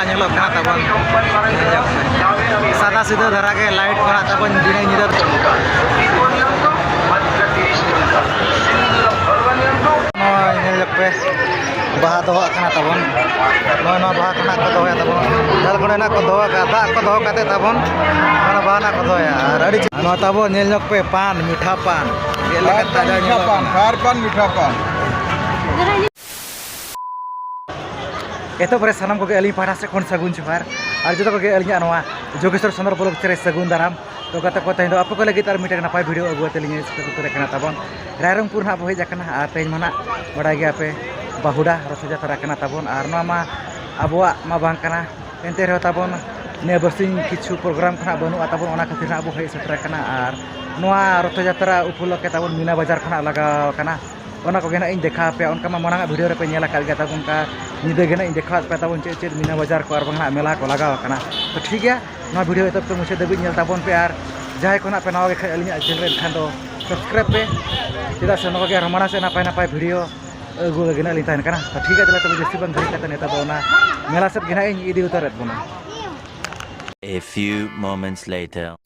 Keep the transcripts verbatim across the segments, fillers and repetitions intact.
ᱧᱮᱞᱚᱜ ᱠᱟᱱᱟ ᱛᱟᱵᱚᱱ᱾ ᱥᱟᱫᱟ ᱥᱤᱫᱟᱹ ᱫᱷᱟᱨᱟ ᱜᱮ ᱞᱟᱭᱤᱴ ᱠᱚ ᱦᱟᱸᱜ ᱛᱟᱵᱚᱱ ᱫᱤᱱᱟᱹᱢ ᱧᱤᱫᱟᱹ᱾ ᱱᱚᱜᱼᱚᱭ ᱧᱮᱞ ᱧᱚᱜ ᱯᱮ, ᱵᱟᱦᱟ ᱫᱚᱦᱚᱣᱟᱜ ᱠᱟᱱᱟ ᱛᱟᱵᱚᱱ᱾ ᱱᱚᱜᱼᱚᱭ ᱱᱚᱣᱟ ᱵᱟᱦᱟ ᱠᱚ ᱦᱟᱸᱜ ᱠᱚ ᱫᱚᱦᱚᱭᱟ ᱛᱟᱵᱚᱱ᱾ ᱡᱷᱟᱲᱠᱷᱚᱸᱰ ᱨᱮᱱᱟᱜ ᱠᱚ ᱫᱚᱦᱚ ᱠᱟᱜᱼᱟ, ᱫᱟᱜ ᱠᱚ ᱫᱚᱦᱚ ᱠᱟᱛᱮ ᱛᱟᱵᱚᱱ ᱚᱱᱟ ᱵᱟᱦᱟ ᱦᱟᱸᱜ ᱠᱚ ᱫᱚᱦᱚᱭᱟ᱾ ᱟᱨ ᱟᱹᱰᱤ ᱪᱮ-, ᱱᱚᱣᱟ ᱛᱟᱵᱚᱱ ᱧᱮᱞ ᱧᱚᱜ ᱯᱮ, ᱯᱟᱱ, ᱢᱤᱴᱷᱟ ᱯᱟᱱ᱾ ᱪᱮᱫ ᱞᱮᱠᱟ ᱛᱟᱡᱟ ᱧᱮᱞᱚᱜ ᱠᱟᱱᱟ᱾ ᱦᱟᱨ ᱯᱟᱱ, ᱢᱤᱴᱷᱟ ᱯᱟᱱ᱾ ᱮᱛᱚᱦᱚᱵ ᱨᱮ ᱥᱟᱱᱟᱢ ᱠᱚᱜᱮ ᱟᱹᱞᱤᱧ ᱯᱟᱦᱴᱟ ᱥᱮᱫ ᱠᱷᱚᱱ ᱥᱟᱹᱜᱩᱱ ᱡᱚᱦᱟᱨ, ᱟᱨ ᱡᱚᱛᱚ ᱠᱚᱜᱮ ᱟᱹᱞᱤᱧᱟᱜ ᱱᱚᱣᱟ ᱡᱳᱜᱮᱥᱣᱚᱨ ᱥᱚᱸᱫᱚᱨ vlog ᱨᱮ ᱥᱟᱹᱜᱩᱱ ᱫᱟᱨᱟᱢ᱾ ᱛᱚ ᱜᱟᱛᱮ ᱠᱚ, ᱛᱮᱦᱮᱧ ᱫᱚ ᱟᱯᱮ ᱠᱚ ᱞᱟᱹᱜᱤᱫ ᱟᱨ ᱢᱤᱫᱴᱟᱝ ᱱᱟᱯᱟᱭ video ᱟᱹᱜᱩ ᱠᱟᱛᱮ ᱞᱤᱧ ᱥᱮᱴᱮᱨ ᱩᱛᱟᱹᱨ ᱟᱠᱟᱱᱟ ᱛᱟᱵᱚᱱ᱾ ᱨᱟᱭᱨᱚᱝᱯᱩᱨ ᱱᱟᱦᱟᱜ ᱵᱚ ᱦᱮᱡ ᱟᱠᱟᱱᱟ, ᱟᱨ ᱛᱮᱦᱮᱧ ᱢᱟ ᱱᱟᱦᱟᱜ ᱵᱟᱰᱟᱭ ᱜᱮᱭᱟ ᱯᱮ, ᱵᱟᱹᱦᱩᱰᱟ ᱨᱚᱛᱷᱚ ᱡᱟᱛᱨᱟ ᱠᱟᱱᱟ ᱛᱟᱵᱚᱱ, ᱟᱨ ᱱᱚᱣᱟ ᱢᱟ ᱟᱵᱚᱣᱟᱜ ᱢᱟ ᱵᱟᱝ ᱠᱟᱱᱟ, ᱮᱱᱛᱮ ᱨᱮᱦᱚᱸ ᱛᱟᱵᱚᱱ ᱱᱤᱭᱟᱹ ᱵᱟᱨᱥᱤᱧ ᱠᱤᱪᱷᱩ program ᱠᱚ ᱱᱟᱦᱟᱜ ᱵᱟᱹᱱᱩᱜᱼᱟ ᱛᱟᱵᱚᱱ, ᱚᱱᱟ ᱠᱷᱟᱹᱛᱤᱨ ᱱᱟᱦᱟᱜ ᱵᱚ ᱦᱮᱡ ᱥᱮᱴᱮᱨ ᱟᱠᱟᱱᱟ᱾ ᱟᱨ ᱱᱚᱣᱟ ᱨᱚᱛᱷᱚ ᱡᱟᱛᱨᱟ ᱩᱯᱚᱞᱚᱠᱠᱷᱮ ᱛᱟᱵᱚᱱ ᱢᱤᱱᱟ ᱵᱟᱡᱟᱨ ᱠᱚ ᱱᱟᱦᱟᱜ ᱞᱟᱜᱟᱣ ᱟᱠᱟᱱᱟ᱾ ᱚᱱᱟ ᱠᱚᱜᱮ ᱱᱟᱜ ᱤᱧ ᱫᱮᱠᱷᱟᱣ ᱟᱯᱮᱭᱟ᱾ ᱚᱱᱠᱟ ᱢᱟ ᱢᱟᱲᱟᱝ ᱟᱜ video ᱨᱮᱯᱮ ᱧᱮᱞ ᱟᱠᱟᱫ ᱜᱮᱭᱟ ᱛᱟᱵᱚᱱ, ᱚᱱᱠᱟ ᱧᱤᱫᱟᱹ ᱜᱮ ᱱᱟᱜ ᱤᱧ ᱫᱮᱠᱷᱟᱣ ᱟᱯᱮᱭᱟ ᱛᱟᱵᱚᱱ ᱪᱮᱫ ᱪᱮᱫ ᱢᱤᱱᱟ ᱵᱟᱡᱟᱨ ᱠᱚ ᱟᱨ ᱵᱟᱝ ᱱᱟᱜ ᱢᱮᱞᱟ ᱠᱚ ᱞᱟᱜᱟᱣ ᱟᱠᱟᱱᱟ᱾ ᱛᱚ ᱴᱷᱤᱠ ᱜᱮᱭᱟ, ᱱᱚᱣᱟ video ᱮᱛᱚᱦᱚᱵ ᱛᱮ ᱢᱩᱪᱟᱹᱫ ᱫᱷᱟᱹᱵᱤᱡ ᱧᱮᱞ ᱛᱟᱵᱚᱱ ᱯᱮ, ᱟᱨ ᱡᱟᱦᱟᱸᱭ ᱠᱚ ᱱᱟᱜ ᱯᱮ ᱱᱟᱣᱟ ᱜᱮ ᱠᱷᱟᱡ ᱟᱹᱞᱤᱧᱟᱜ channel ᱨᱮ, ᱮᱱᱠᱷᱟᱱ ᱫᱚ subscribe ᱯᱮ, ᱪᱮᱫᱟᱜ ᱥᱮ ᱱᱚᱣᱟ ᱜᱮ ᱟᱨᱦᱚᱸ ᱢᱟᱲᱟᱝ ᱥᱮᱫ ᱱᱟᱯᱟᱭ ᱱᱟᱯᱟᱭ video ᱟᱹᱜᱩ ᱞᱟᱹᱜᱤᱫ ᱱᱟᱜ ᱞᱤᱧ ᱛᱟᱦᱮᱱ ᱠᱟᱱᱟ᱾ ᱛᱚ ᱴᱷᱤᱠ ᱜᱮᱭᱟ, ᱛᱟᱦᱚᱞᱮ ᱛᱚᱵᱮ ᱡᱟᱹᱥᱛᱤ ᱵᱟᱝ ᱜᱷᱟᱹᱲᱤᱡ ᱠᱟᱛᱮ ᱱᱮᱛᱟᱨ ᱫᱚ ᱚᱱᱟ ᱢᱮᱞᱟ ᱥᱮᱫ ᱜᱮ ᱱᱟᱜ ᱤᱧ ᱤᱫᱤ ᱩᱛᱟᱹᱨᱮᱫ ᱵᱚᱱᱟ᱾ A few moments later.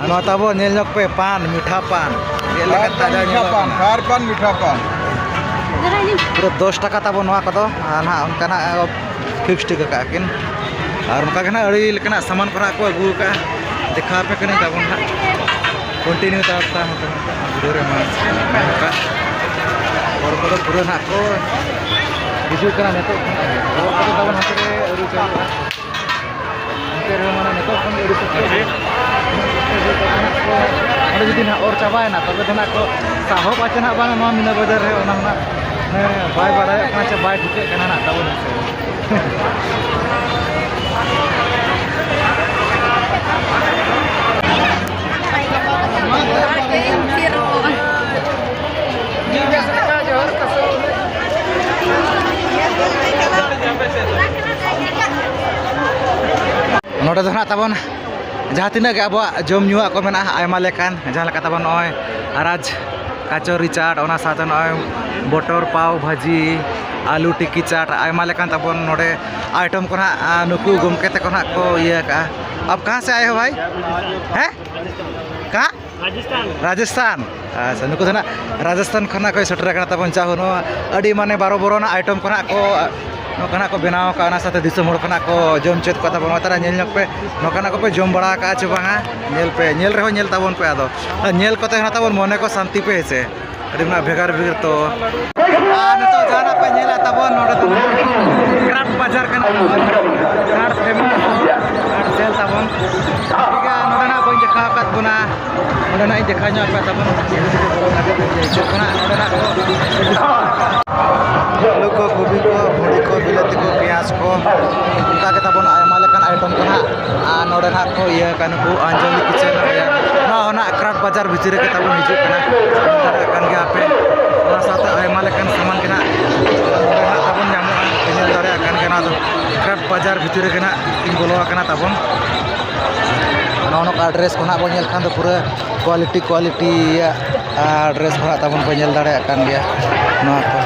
ᱟᱨ ᱱᱚᱣᱟ ᱛᱟᱵᱚ ᱧᱮᱞ ᱧᱚᱜ ᱯᱮ, ᱯᱟᱱ, ᱢᱤᱴᱷᱟ ᱯᱟᱱ᱾ ᱪᱮᱫ ᱞᱮᱠᱟ ᱛᱟᱡᱟ ᱧᱮᱞᱚᱜ ᱠᱟᱱᱟ᱾ ᱦᱟᱨ ᱯᱟᱱ, ᱢᱤᱴᱷᱟ ᱯᱟᱱ᱾ ᱯᱩᱨᱟᱹ ᱫᱚᱥ ᱴᱟᱠᱟ ᱛᱟᱵᱚ ᱱᱚᱣᱟ ᱠᱚᱫᱚ, ᱟᱨ ᱱᱟᱦᱟᱜ ᱚᱱᱠᱟᱱᱟᱜ fix ᱴᱷᱤᱠ ᱟᱠᱟᱫ ᱠᱤᱱ᱾ ᱟᱨ ᱚᱱᱠᱟ ᱜᱮ ᱱᱟᱦᱟᱜ ᱟᱹᱰᱤ ᱞᱮᱠᱟᱱᱟᱜ ᱥᱟᱢᱟᱱ ᱠᱚ ᱱᱟᱦᱟᱜ ᱠᱚ ᱟᱹᱜᱩ ᱟᱠᱟᱫᱼᱟ, ᱫᱮᱠᱷᱟᱣ ᱟᱯᱮ ᱠᱟᱹᱱᱟᱹᱧ ᱛᱟᱵᱚᱱ ᱱᱟᱦᱟᱜ᱾ Continue ᱛᱟᱵᱚᱱ ᱯᱮ ᱱᱚᱛᱮ ᱱᱟᱦᱟᱜ video ᱨᱮ ᱢᱟ᱾ ᱦᱚᱲ ᱠᱚᱫᱚ ᱯᱩᱨᱟᱹ ᱱᱟᱦᱟᱜ ᱠᱚ ᱦᱤᱡᱩᱜ ᱠᱟᱱᱟ ᱱᱤᱛᱚᱜ ᱠᱷᱚᱱᱟᱜ ᱜᱮ᱾ ᱦᱚᱲ ᱠᱚᱫᱚ ᱛᱟᱵᱚᱱ ᱦᱟᱱᱛᱮ ᱨᱮ ᱟᱹᱣᱨᱤ ᱠᱚ ᱦᱤᱡᱩᱜᱼᱟ᱾ ᱮᱱᱛᱮ ᱨᱮᱦᱚᱸ ᱢᱟᱱᱮ ᱱᱤᱛᱚᱜ ᱠᱷᱚᱱ ᱜᱮ ᱟᱹᱰᱤ ᱥᱚᱠᱛᱚ ᱚᱸᱰᱮ ᱡᱩᱫᱤ ᱱᱟᱦᱟᱜ ᱚᱨ ᱪᱟᱵᱟᱭᱮᱱᱟ, ᱛᱚᱵᱮ ᱫᱚ ᱱᱟᱦᱟᱜ ᱠᱚ ᱥᱟᱦᱚᱵᱟ ᱪᱮ ᱱᱟᱦᱟᱜ ᱵᱟᱝ ᱱᱚᱣᱟ ᱢᱤᱱᱟ ᱵᱟᱡᱟᱨ ᱨᱮ, ᱚᱱᱟ ᱦᱚᱸ ᱱᱟᱦᱟᱜ, ᱦᱮᱸ, ᱵᱟᱭ ᱵᱟᱲᱟᱭᱚᱜ ᱠᱟᱱᱟ ᱪᱮ ᱵᱟᱭ ᱴᱷᱤᱠᱟᱹᱜ ᱠᱟᱱᱟ ᱱᱟᱦᱟᱜ ᱛᱟᱵᱚᱱ ᱦᱮᱸ ᱥᱮ᱾ ᱱᱚᱰᱮ ᱫᱚ ᱱᱟᱦᱟᱜ ᱛᱟᱵᱚᱱ ᱡᱟᱦᱟᱸ ᱛᱤᱱᱟᱹᱜ ᱜᱮ ᱟᱵᱚᱣᱟᱜ ᱡᱚᱢ ᱧᱩᱣᱟᱜ ᱠᱚ ᱢᱮᱱᱟᱜᱼᱟ, ᱟᱭᱢᱟ ᱞᱮᱠᱟᱱ, ᱡᱟᱦᱟᱸ ᱞᱮᱠᱟ ᱛᱟᱵᱚᱱ ᱱᱚᱜᱼᱚᱭ ᱨᱟᱡᱽ ᱠᱟᱪᱚᱨᱤ ᱪᱟᱴ, ᱚᱱᱟ ᱥᱟᱶᱛᱮ ᱱᱚᱜᱼᱚᱭ ᱵᱚᱴᱚᱨ ᱯᱟᱣ ᱵᱷᱟᱹᱡᱤ, ᱟᱞᱩ ᱴᱤᱠᱤ ᱪᱟᱴ, ᱟᱭᱢᱟ ᱞᱮᱠᱟᱱ ᱛᱟᱵᱚᱱ ᱱᱚᱰᱮ ᱟᱭᱴᱮᱢ ᱠᱚ ᱱᱟᱦᱟᱜ, ᱟᱨ ᱱᱩᱠᱩ ᱜᱚᱢᱠᱮ ᱛᱟᱠᱚ ᱱᱟᱦᱟᱜ ᱠᱚ ᱤᱭᱟᱹ ᱟᱠᱟᱜᱼᱟ᱾ ᱟᱯ ᱠᱟᱦᱟᱸ ᱥᱮ ᱟᱭᱮ ᱦᱳ ᱵᱷᱟᱭ? ᱦᱮᱸ? ᱠᱟᱦᱟᱸ? ᱨᱟᱡᱚᱥᱛᱷᱟᱱ᱾ ᱨᱟᱡᱚᱥᱛᱷᱟᱱ᱾ ᱟᱪᱪᱷᱟ, ᱱᱩᱠᱩ ᱫᱚ ᱱᱟᱜ ᱨᱟᱡᱚᱥᱛᱷᱟᱱ ᱠᱷᱚᱱᱟᱜ ᱠᱚ ᱥᱮᱴᱮᱨ ᱟᱠᱟᱱᱟ ᱛᱟᱵᱚᱱ᱾ ᱡᱟᱦᱳ, ᱱᱚᱣᱟ ᱟᱹᱰᱤ ᱢᱟᱱᱮ ᱵᱟᱨᱚ ᱵᱚᱨᱚᱱᱟᱜ ᱟᱭᱴᱮᱢ ᱠᱚ ᱱᱟᱜ ᱠᱚ, ᱱᱚᱝᱠᱟ ᱱᱟᱜ ᱠᱚ ᱵᱮᱱᱟᱣ ᱟᱠᱟᱫᱼᱟ᱾ ᱚᱱᱟ ᱥᱟᱶᱛᱮ ᱫᱤᱥᱚᱢ ᱦᱚᱲ ᱠᱚ ᱱᱟᱜ ᱠᱚ ᱡᱚᱢ ᱦᱚᱪᱚᱭᱮᱫ ᱠᱚᱣᱟ ᱛᱟᱵᱚᱱ᱾ ᱱᱚᱣᱟ ᱛᱟᱨᱟ ᱧᱮᱞ ᱧᱚᱜ ᱯᱮ, ᱱᱚᱝᱠᱟ ᱱᱟᱜ ᱠᱚᱯᱮ ᱡᱚᱢ ᱵᱟᱲᱟ ᱟᱠᱟᱫᱼᱟ ᱪᱮ ᱵᱟᱝᱟ? ᱧᱮᱞ ᱯᱮ, ᱧᱮᱞ ᱨᱮᱦᱚᱸ ᱧᱮᱞ ᱛᱟᱵᱚᱱ ᱯᱮ᱾ ᱟᱫᱚ ᱧᱮᱞ ᱠᱚᱛᱮ ᱦᱚᱸ ᱛᱟᱵᱚᱱ ᱢᱚᱱᱮ ᱠᱚ ᱥᱟᱱᱛᱤ ᱯᱮ, ᱦᱮᱸ ᱥᱮ? ᱟᱹᱰᱤ ᱢᱟᱨᱟᱝ ᱵᱷᱮᱜᱟᱨ ᱵᱷᱮᱜᱟᱨ ᱛᱚ᱾ ᱟᱨ ᱱᱤᱛᱚᱜ ᱡᱟᱦᱟᱱᱟᱜ ᱯᱮ ᱧᱮᱞᱟ ᱛᱟᱵᱚᱱ, ᱱᱚᱰᱮ ᱫᱚ ᱠᱨᱟᱯ ᱵᱟᱡᱟᱨ ᱠᱟᱱᱟ, ᱠᱨᱟᱯ ᱯᱷᱮᱢᱟᱥ, ᱠᱨᱟᱯ ᱥᱮᱞ ᱛᱟᱵᱚᱱ᱾ ᱴᱷᱤᱠ ᱜᱮᱭᱟ, ᱱᱚᱰᱮᱱᱟᱜ ᱵᱟᱹᱧ ᱫᱮᱠᱷᱟᱣ ᱟᱠᱟᱫ ᱵᱚᱱᱟ, ᱱᱚᱰᱮᱱᱟᱜ ᱤᱧ ᱫᱮᱠᱷᱟᱣ ᱧᱚᱜ ᱟᱯᱮᱭᱟ ᱛᱟᱵᱚᱱ᱾ ᱦᱤᱡᱩᱜ ᱠᱟᱱᱟ ᱱᱚᱰᱮᱱᱟᱜ ᱠᱚ᱾ ᱟᱹᱞᱩ ᱠᱚ, ᱠᱚᱵᱤ ᱠᱚ, ᱵᱷᱩᱸᱰᱤ ᱠᱚ, ᱵᱤᱞᱟᱹᱛᱤ ᱠᱚ, ᱯᱮᱸᱭᱟᱡᱽ ᱠᱚ, ᱚᱱᱠᱟ ᱜᱮ ᱛᱟᱵᱚᱱ ᱟᱭᱢᱟ ᱞᱮᱠᱟᱱ ᱟᱭᱴᱮᱢ ᱠᱚ ᱱᱟᱦᱟᱜ ᱟᱨ ᱱᱚᱰᱮ ᱱᱟᱦᱟᱜ ᱠᱚ ᱤᱭᱟᱹ ᱟᱠᱟᱫ ᱱᱩᱠᱩ ᱟᱧᱡᱚᱞᱤ ᱠᱤᱪᱮᱱ ᱨᱮᱭᱟᱜ ᱱᱚᱣᱟ ᱦᱚᱸ ᱱᱟᱦᱟᱜ ᱠᱨᱟᱯ ᱵᱟᱡᱟᱨ ᱵᱷᱤᱛᱤᱨ ᱨᱮᱜᱮ ᱛᱟᱵᱚᱱ ᱦᱤᱡᱩᱜ ᱠᱟᱱᱟ᱾ ᱧᱮᱞ ᱫᱟᱲᱮᱭᱟᱜ ᱠᱟᱱ ᱜᱮᱭᱟ ᱯᱮ, ᱚᱱᱟ ᱥᱟᱶᱛᱮ ᱟᱭᱢᱟ ᱞᱮᱠᱟᱱ ᱥᱟᱢᱟᱱ ᱜᱮ ᱱᱟᱦᱟᱜ ᱱᱚᱰᱮ ᱱᱟᱦᱟᱜ ᱛᱟᱵᱚᱱ ᱧᱟᱢᱚᱜᱼᱟ᱾ ᱯᱮ ᱧᱮᱞ ᱫᱟᱲᱮᱭᱟᱜ ᱠᱟᱱ ᱜᱮᱭᱟ, ᱱᱚᱣᱟ ᱫᱚ ᱠᱨᱟᱯ ᱵᱟᱡᱟᱨ ᱵᱷᱤᱛᱤᱨ ᱨᱮᱜᱮ ᱱᱟᱦᱟᱜ ᱤᱧ ᱵᱚᱞᱚ ᱟᱠᱟᱱᱟ ᱛᱟᱵᱚᱱ᱾ ᱱᱚᱜᱼᱚ ᱱᱚᱝᱠᱟ ᱰᱨᱮᱥ ᱠᱚ ᱱᱟᱦᱟᱜ ᱵᱚᱱ ᱧᱮᱞ ᱠᱷᱟᱱ ᱫᱚ ᱯᱩᱨᱟᱹ ᱠᱳᱣᱟᱞᱤᱴᱤ ᱠᱳᱣᱟᱞᱤᱴᱤᱭᱟᱜ ᱟᱨ ᱰᱨᱮᱥ ᱠᱚ ᱱᱟᱦᱟᱜ ᱛᱟᱵᱚᱱ ᱯᱮ ᱧᱮᱞ ᱫᱟᱲᱮᱭᱟᱜ ᱠᱟᱱ ᱜᱮᱭᱟ᱾ ᱱᱚᱣᱟ ᱠᱚ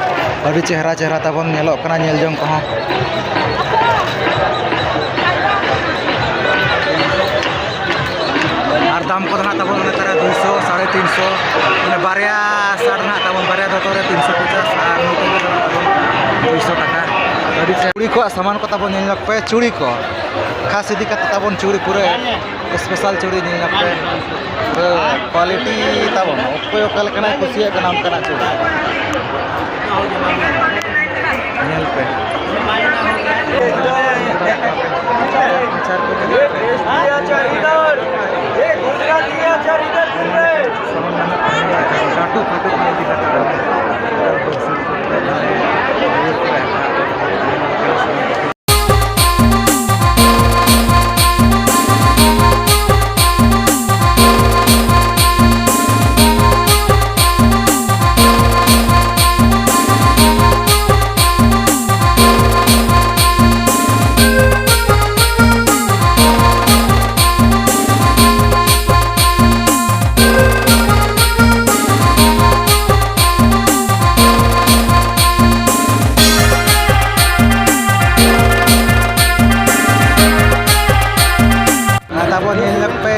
ᱟᱹᱰᱤ ᱪᱮᱦᱨᱟ ᱪᱮᱦᱨᱟ ᱛᱟᱵᱚᱱ ᱧᱮᱞᱚᱜ ᱠᱟᱱᱟ, ᱧᱮᱞ ᱡᱚᱝ ᱠᱚᱦᱚᱸ᱾ ᱟᱨ ᱫᱟᱢ ᱠᱚᱫᱚ ᱱᱟᱦᱟᱜ ᱛᱟᱵᱚᱱ ᱚᱱᱮ ᱛᱟᱨᱟ ᱫᱩᱭᱥᱚ, ᱥᱟᱲᱮ ᱛᱤᱱᱥᱚ, ᱢᱟᱱᱮ ᱵᱟᱨᱭᱟ ᱥᱟᱨᱴ ᱱᱟᱦᱟᱜ ᱛᱟᱵᱚᱱ ᱵᱟᱨᱭᱟ ᱫᱚᱛᱚ ᱨᱮ ᱛᱤᱱᱥᱚ ᱯᱚᱪᱟᱥ ᱟᱨ ᱱᱩᱠᱩ ᱠᱚᱫᱚ ᱱᱟᱦᱟᱜ ᱛᱟᱵᱚᱱ ᱫᱩᱭᱥᱚ ᱴᱟᱠᱟ᱾ ᱟᱹᱰᱤ ᱪᱮᱦᱨᱟ᱾ ᱠᱩᱲᱤ ᱠᱚᱣᱟᱜ ᱥᱟᱢᱟᱱ ᱠᱚ ᱛᱟᱵᱚᱱ ᱧᱮᱞ ᱧᱚᱜ ᱯᱮ, ᱪᱩᱲᱤ ᱠᱚ, ᱠᱷᱟᱥ ᱤᱫᱤ ᱠᱟᱛᱮ ᱛᱟᱵᱚᱱ ᱪᱩᱲᱤ ᱯᱩᱨᱟᱹ ᱥᱯᱮᱥᱟᱞ ᱪᱩᱲᱤ ᱧᱮᱞ ᱧᱟᱢ ᱯᱮ᱾ ᱯᱩᱨᱟᱹ ᱠᱳᱣᱟᱞᱤᱴᱤ ᱛᱟᱵᱚᱱ, ᱚᱠᱚᱭ ᱚᱠᱟ ᱞᱮᱠᱟᱱᱟᱜ ᱠᱩᱥᱤᱭᱟᱜ ᱠᱟᱱᱟ ᱚᱱᱠᱟᱱᱟᱜ ᱪᱩᱲᱤ ᱧᱮᱞ ᱯᱮ᱾ ᱴᱟᱴᱩ ᱯᱷᱟᱴᱩ ᱠᱚ ᱤᱫᱤ ᱠᱟᱛᱮ ᱵᱚᱱ ᱧᱮᱞ ᱧᱚᱜ ᱯᱮ,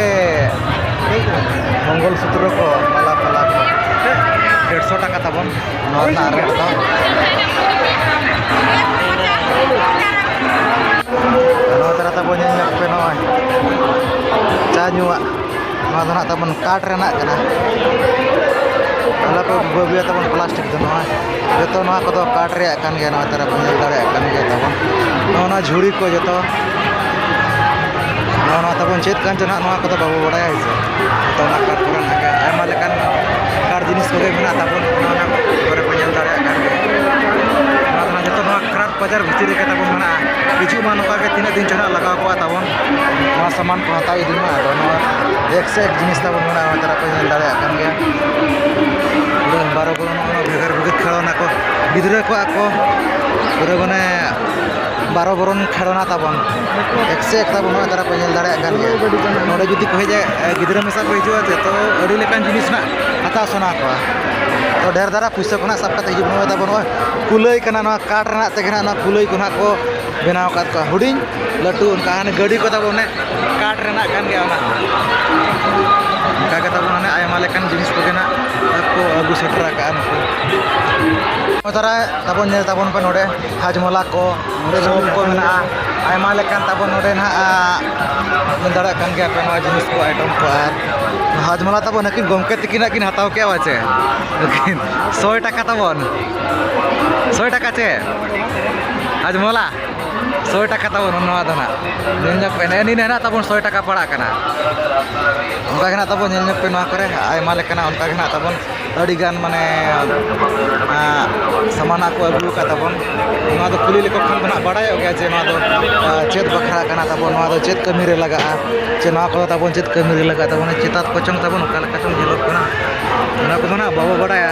ᱢᱚᱝᱜᱚᱞ ᱥᱩᱛᱨᱚ ᱠᱚ, ᱢᱟᱞᱟ ᱯᱟᱞᱟ ᱠᱚ, ᱰᱮᱲᱥᱚ ᱴᱟᱠᱟ ᱛᱟᱵᱚᱱ ᱱᱚᱣᱟ ᱨᱮᱱᱟᱜ ᱨᱮᱴ ᱫᱚ᱾ ᱱᱚᱣᱟ ᱫᱷᱟᱨᱟ ᱛᱟᱵᱚᱱ ᱧᱮᱞ ᱧᱚᱜ ᱯᱮ, ᱱᱚᱜᱼᱚᱭ ᱪᱟ ᱧᱩᱣᱟᱜ, ᱱᱚᱣᱟ ᱫᱚ ᱱᱟᱜ ᱛᱟᱵᱚᱱ ᱠᱟᱴ ᱨᱮᱱᱟᱜ ᱠᱟᱱᱟ᱾ ᱟᱞᱚ ᱯᱮ ᱵᱟᱹᱜᱤᱭᱟ ᱛᱟᱵᱚᱱ ᱯᱞᱟᱥᱴᱤᱠ ᱫᱚ, ᱱᱚᱜᱼᱚᱭ ᱡᱚᱛᱚ ᱱᱚᱣᱟ ᱠᱚᱫᱚ ᱠᱟᱴ ᱨᱮᱭᱟᱜ ᱠᱟᱱ ᱜᱮᱭᱟ᱾ ᱱᱚᱣᱟ ᱛᱟᱨᱟ ᱵᱚᱱ ᱧᱮᱞ ᱫᱟᱲᱮᱭᱟᱜ ᱠᱟᱱ ᱜᱮᱭᱟ ᱛᱟᱵᱚᱱ, ᱱᱚᱜᱼᱚ ᱱᱚᱣᱟ ᱡᱷᱩᱲᱤ ᱠᱚ ᱡᱚᱛᱚ, ᱱᱚᱜᱼᱚ ᱱᱚᱣᱟ ᱛᱟᱵᱚᱱ ᱪᱮᱫ ᱠᱟᱱ ᱪᱚ ᱱᱟᱦᱟᱜ, ᱱᱚᱣᱟ ᱠᱚᱫᱚ ᱵᱟᱵᱚ ᱵᱟᱲᱟᱭᱟ, ᱦᱮᱸ ᱥᱮ᱾ ᱡᱚᱛᱚ ᱚᱱᱟ ᱠᱟᱴ ᱠᱚᱨᱮᱱᱟᱜ ᱜᱮ ᱟᱭᱢᱟ ᱞᱮᱠᱟᱱ ᱠᱟᱴ ᱡᱤᱱᱤᱥ ᱠᱚᱜᱮ ᱢᱮᱱᱟᱜ ᱛᱟᱵᱚᱱ, ᱚᱱᱟ ᱚᱱᱟ ᱠᱚᱨᱮ ᱵᱚᱱ ᱧᱮᱞ ᱫᱟᱲᱮᱭᱟᱜ ᱠᱟᱱ ᱜᱮᱭᱟ᱾ ᱱᱚᱣᱟ ᱫᱚ ᱱᱟᱦᱟᱜ ᱡᱚᱛᱚ ᱱᱚᱣᱟ ᱠᱷᱟᱨᱟᱯ ᱵᱟᱡᱟᱨ ᱵᱷᱤᱛᱤᱨ ᱨᱮᱜᱮ ᱛᱟᱵᱚᱱ ᱢᱮᱱᱟᱜᱼᱟ᱾ ᱦᱤᱡᱩᱜ ᱢᱟ ᱱᱚᱝᱠᱟ ᱜᱮ, ᱛᱤᱱᱟᱹᱜ ᱫᱤᱱ ᱪᱚ ᱱᱟᱦᱟᱜ ᱞᱟᱜᱟᱣ ᱠᱚᱜᱼᱟ ᱛᱟᱵᱚᱱ ᱱᱚᱣᱟ ᱥᱟᱢᱟᱱ ᱠᱚ ᱦᱟᱛᱟᱣ ᱤᱫᱤ ᱢᱟ᱾ ᱟᱫᱚ ᱱᱚᱣᱟ ᱮᱠ ᱥᱮ ᱮᱠ ᱡᱤᱱᱤᱥ ᱛᱟᱵᱚᱱ ᱢᱮᱱᱟᱜᱼᱟ, ᱱᱚᱣᱟ ᱛᱟᱨᱟ ᱯᱮ ᱧᱮᱞ ᱫᱟᱲᱮᱭᱟᱜ ᱠᱟᱱ ᱜᱮᱭᱟ᱾ ᱯᱩᱨᱟᱹ ᱵᱟᱨᱚ ᱵᱚᱨᱚᱱ, ᱱᱚᱜᱼᱚ ᱱᱚᱣᱟ ᱵᱷᱮᱜᱟᱨ ᱵᱷᱮᱜᱟᱨ ᱠᱷᱮᱞᱳᱱᱟ ᱠᱚ, ᱜᱤᱫᱽᱨᱟᱹ ᱠᱚᱣᱟᱜ ᱠᱚ, ᱯᱩᱨᱟᱹ ᱢᱟᱱᱮ ᱵᱟᱨᱚ ᱵᱚᱨᱚᱱ ᱠᱷᱮᱞᱳᱱᱟ ᱛᱟᱵᱚᱱ, ᱮᱠ ᱥᱮ ᱮᱠ ᱛᱟᱵᱚᱱ, ᱱᱚᱣᱟ ᱛᱟᱨᱟ ᱯᱮ ᱧᱮᱞ ᱫᱟᱲᱮᱭᱟᱜ ᱠᱟᱱ ᱜᱮᱭᱟ᱾ ᱱᱚᱰᱮ ᱡᱩᱫᱤ ᱠᱚ ᱦᱮᱡ, ᱜᱤᱫᱽᱨᱟᱹ ᱢᱮᱥᱟ ᱠᱚ ᱦᱤᱡᱩᱜᱼᱟ, ᱡᱚᱛᱚ ᱟᱹᱰᱤ ᱞᱮᱠᱟᱱ ᱡᱤᱱᱤᱥ ᱱᱟᱜ ᱦᱟᱛᱟᱣ ᱥᱟᱱᱟ ᱠᱚᱣᱟ᱾ ᱛᱚ ᱰᱷᱮᱨ ᱫᱷᱟᱨᱟ ᱯᱩᱭᱥᱟᱹ ᱠᱚ ᱱᱟᱜ ᱥᱟᱵ ᱠᱟᱛᱮ ᱦᱤᱡᱩᱜ ᱢᱮ᱾ ᱱᱚᱜᱼᱚᱭ ᱛᱟᱵᱚᱱ ᱱᱚᱜᱼᱚᱭ ᱠᱩᱞᱟᱹᱭ ᱠᱟᱱᱟ, ᱱᱚᱣᱟ ᱠᱟᱴ ᱨᱮᱱᱟᱜ ᱛᱮᱜᱮ ᱱᱟᱜ ᱱᱚᱣᱟ ᱠᱩᱞᱟᱹᱭ ᱠᱚ ᱱᱟᱜ ᱠᱚ ᱵᱮᱱᱟᱣ ᱟᱠᱟᱫ ᱠᱚᱣᱟ, ᱦᱩᱰᱤᱧ ᱞᱟᱹᱴᱩ ᱚᱱᱠᱟ᱾ ᱦᱟᱱᱮ ᱜᱟᱹᱰᱤ ᱠᱚ ᱛᱟᱵᱚ ᱚᱱᱮ ᱠᱟᱴ ᱨᱮᱱᱟᱜ ᱠᱟᱱ ᱜᱮᱭᱟ ᱚᱱᱟ ᱦᱚᱸ᱾ ᱚᱱᱠᱟ ᱜᱮ ᱛᱟᱵᱚ ᱦᱟᱱᱮ ᱟᱭᱢᱟ ᱞᱮᱠᱟᱱ ᱡᱤᱱᱤᱥ ᱠᱚᱜᱮ ᱱᱟᱜ ᱠᱚ ᱟᱹᱜᱩ ᱥᱮᱴᱮᱨ ᱟᱠᱟᱫᱼᱟ ᱱᱩᱠᱩ᱾ ᱱᱚᱜᱼᱚᱭ ᱛᱟᱨᱟ ᱛᱟᱵᱚᱱ ᱧᱮᱞ ᱛᱟᱵᱚᱱ ᱯᱮ ᱱᱚᱰᱮ ᱦᱟᱡᱽᱢᱚᱞᱟ ᱠᱚ, ᱥᱚᱯ ᱠᱚ ᱢᱮᱱᱟᱜᱼᱟ, ᱟᱭᱢᱟ ᱞᱮᱠᱟᱱ ᱛᱟᱵᱚᱱ ᱱᱚᱰᱮ ᱱᱟᱜ, ᱟ, ᱧᱮᱞ ᱫᱟᱲᱮᱭᱟᱜ ᱠᱟᱱ ᱜᱮᱭᱟ ᱯᱮ ᱱᱚᱣᱟ ᱡᱤᱱᱤᱥ ᱠᱚ, ᱟᱭᱴᱮᱢ ᱠᱚ᱾ ᱟᱨ ᱦᱟᱡᱽᱢᱚᱞᱟ ᱛᱟᱵᱚᱱ ᱟᱹᱠᱤᱱ ᱜᱚᱢᱠᱮ ᱛᱤᱠᱤᱱᱟᱜ ᱠᱤᱱ ᱦᱟᱛᱟᱣ ᱠᱮᱜᱼᱟ ᱵᱟᱪᱮ, ᱟᱹᱠᱤᱱ ᱥᱚᱭ ᱴᱟᱠᱟ ᱛᱟᱵᱚᱱ, ᱥᱚᱭ ᱴᱟᱠᱟ ᱪᱮ ᱦᱟᱡᱽᱢᱚᱞᱟ? ᱥᱚᱭ ᱴᱟᱠᱟ ᱛᱟᱵᱚᱱ ᱱᱚᱣᱟ ᱫᱚ ᱱᱟᱜ᱾ ᱧᱮᱞ ᱧᱚᱜ ᱯᱮ, ᱱᱮᱜᱼᱮ ᱱᱤᱭᱟᱹ ᱱᱟᱜ ᱛᱟᱵᱚᱱ ᱥᱚᱭ ᱴᱟᱠᱟ ᱯᱟᱲᱟᱜ ᱠᱟᱱᱟ᱾ ᱚᱱᱠᱟ ᱜᱮ ᱱᱟᱜ ᱛᱟᱵᱚᱱ ᱧᱮᱞ ᱧᱚᱜ ᱯᱮ, ᱱᱚᱣᱟ ᱠᱚᱨᱮ ᱟᱭᱢᱟ ᱞᱮᱠᱟᱱᱟᱜ ᱚᱱᱠᱟ ᱜᱮ ᱱᱟᱜ ᱛᱟᱵᱚᱱ ᱟᱹᱰᱤ ᱜᱟᱱ ᱢᱟᱱᱮ, ᱟᱸ, ᱥᱟᱢᱟᱱᱟᱜ ᱠᱚ ᱟᱹᱜᱩ ᱟᱠᱟᱫ ᱛᱟᱵᱚᱱ᱾ ᱱᱚᱣᱟ ᱫᱚ ᱠᱩᱞᱤ ᱞᱮᱠᱚ ᱠᱷᱟᱱ ᱫᱚ ᱱᱟᱜ ᱵᱟᱲᱟᱭᱚᱜ ᱜᱮᱭᱟ ᱡᱮ ᱱᱚᱣᱟ ᱫᱚ, ᱟᱸ, ᱪᱮᱫ ᱵᱟᱠᱷᱨᱟ ᱠᱟᱱᱟ ᱛᱟᱵᱚᱱ, ᱱᱚᱣᱟ ᱫᱚ ᱪᱮᱫ ᱠᱟᱹᱢᱤ ᱨᱮ ᱞᱟᱜᱟᱜᱼᱟ, ᱪᱮ ᱱᱚᱣᱟ ᱠᱚᱫᱚ ᱛᱟᱵᱚᱱ ᱪᱮᱫ ᱠᱟᱹᱢᱤ ᱨᱮ ᱞᱟᱜᱟᱜ ᱛᱟᱵᱚᱱᱟ, ᱪᱮᱛᱟᱛ ᱠᱚᱪᱚᱝ ᱛᱟᱵᱚᱱ ᱚᱠᱟ ᱞᱮᱠᱟ ᱪᱚᱝ ᱧᱮᱞᱚᱜ ᱠᱟᱱᱟ, ᱚᱱᱟ ᱠᱚᱫᱚ ᱱᱟᱜ ᱵᱟᱵᱚ ᱵᱟᱲᱟᱭᱟ᱾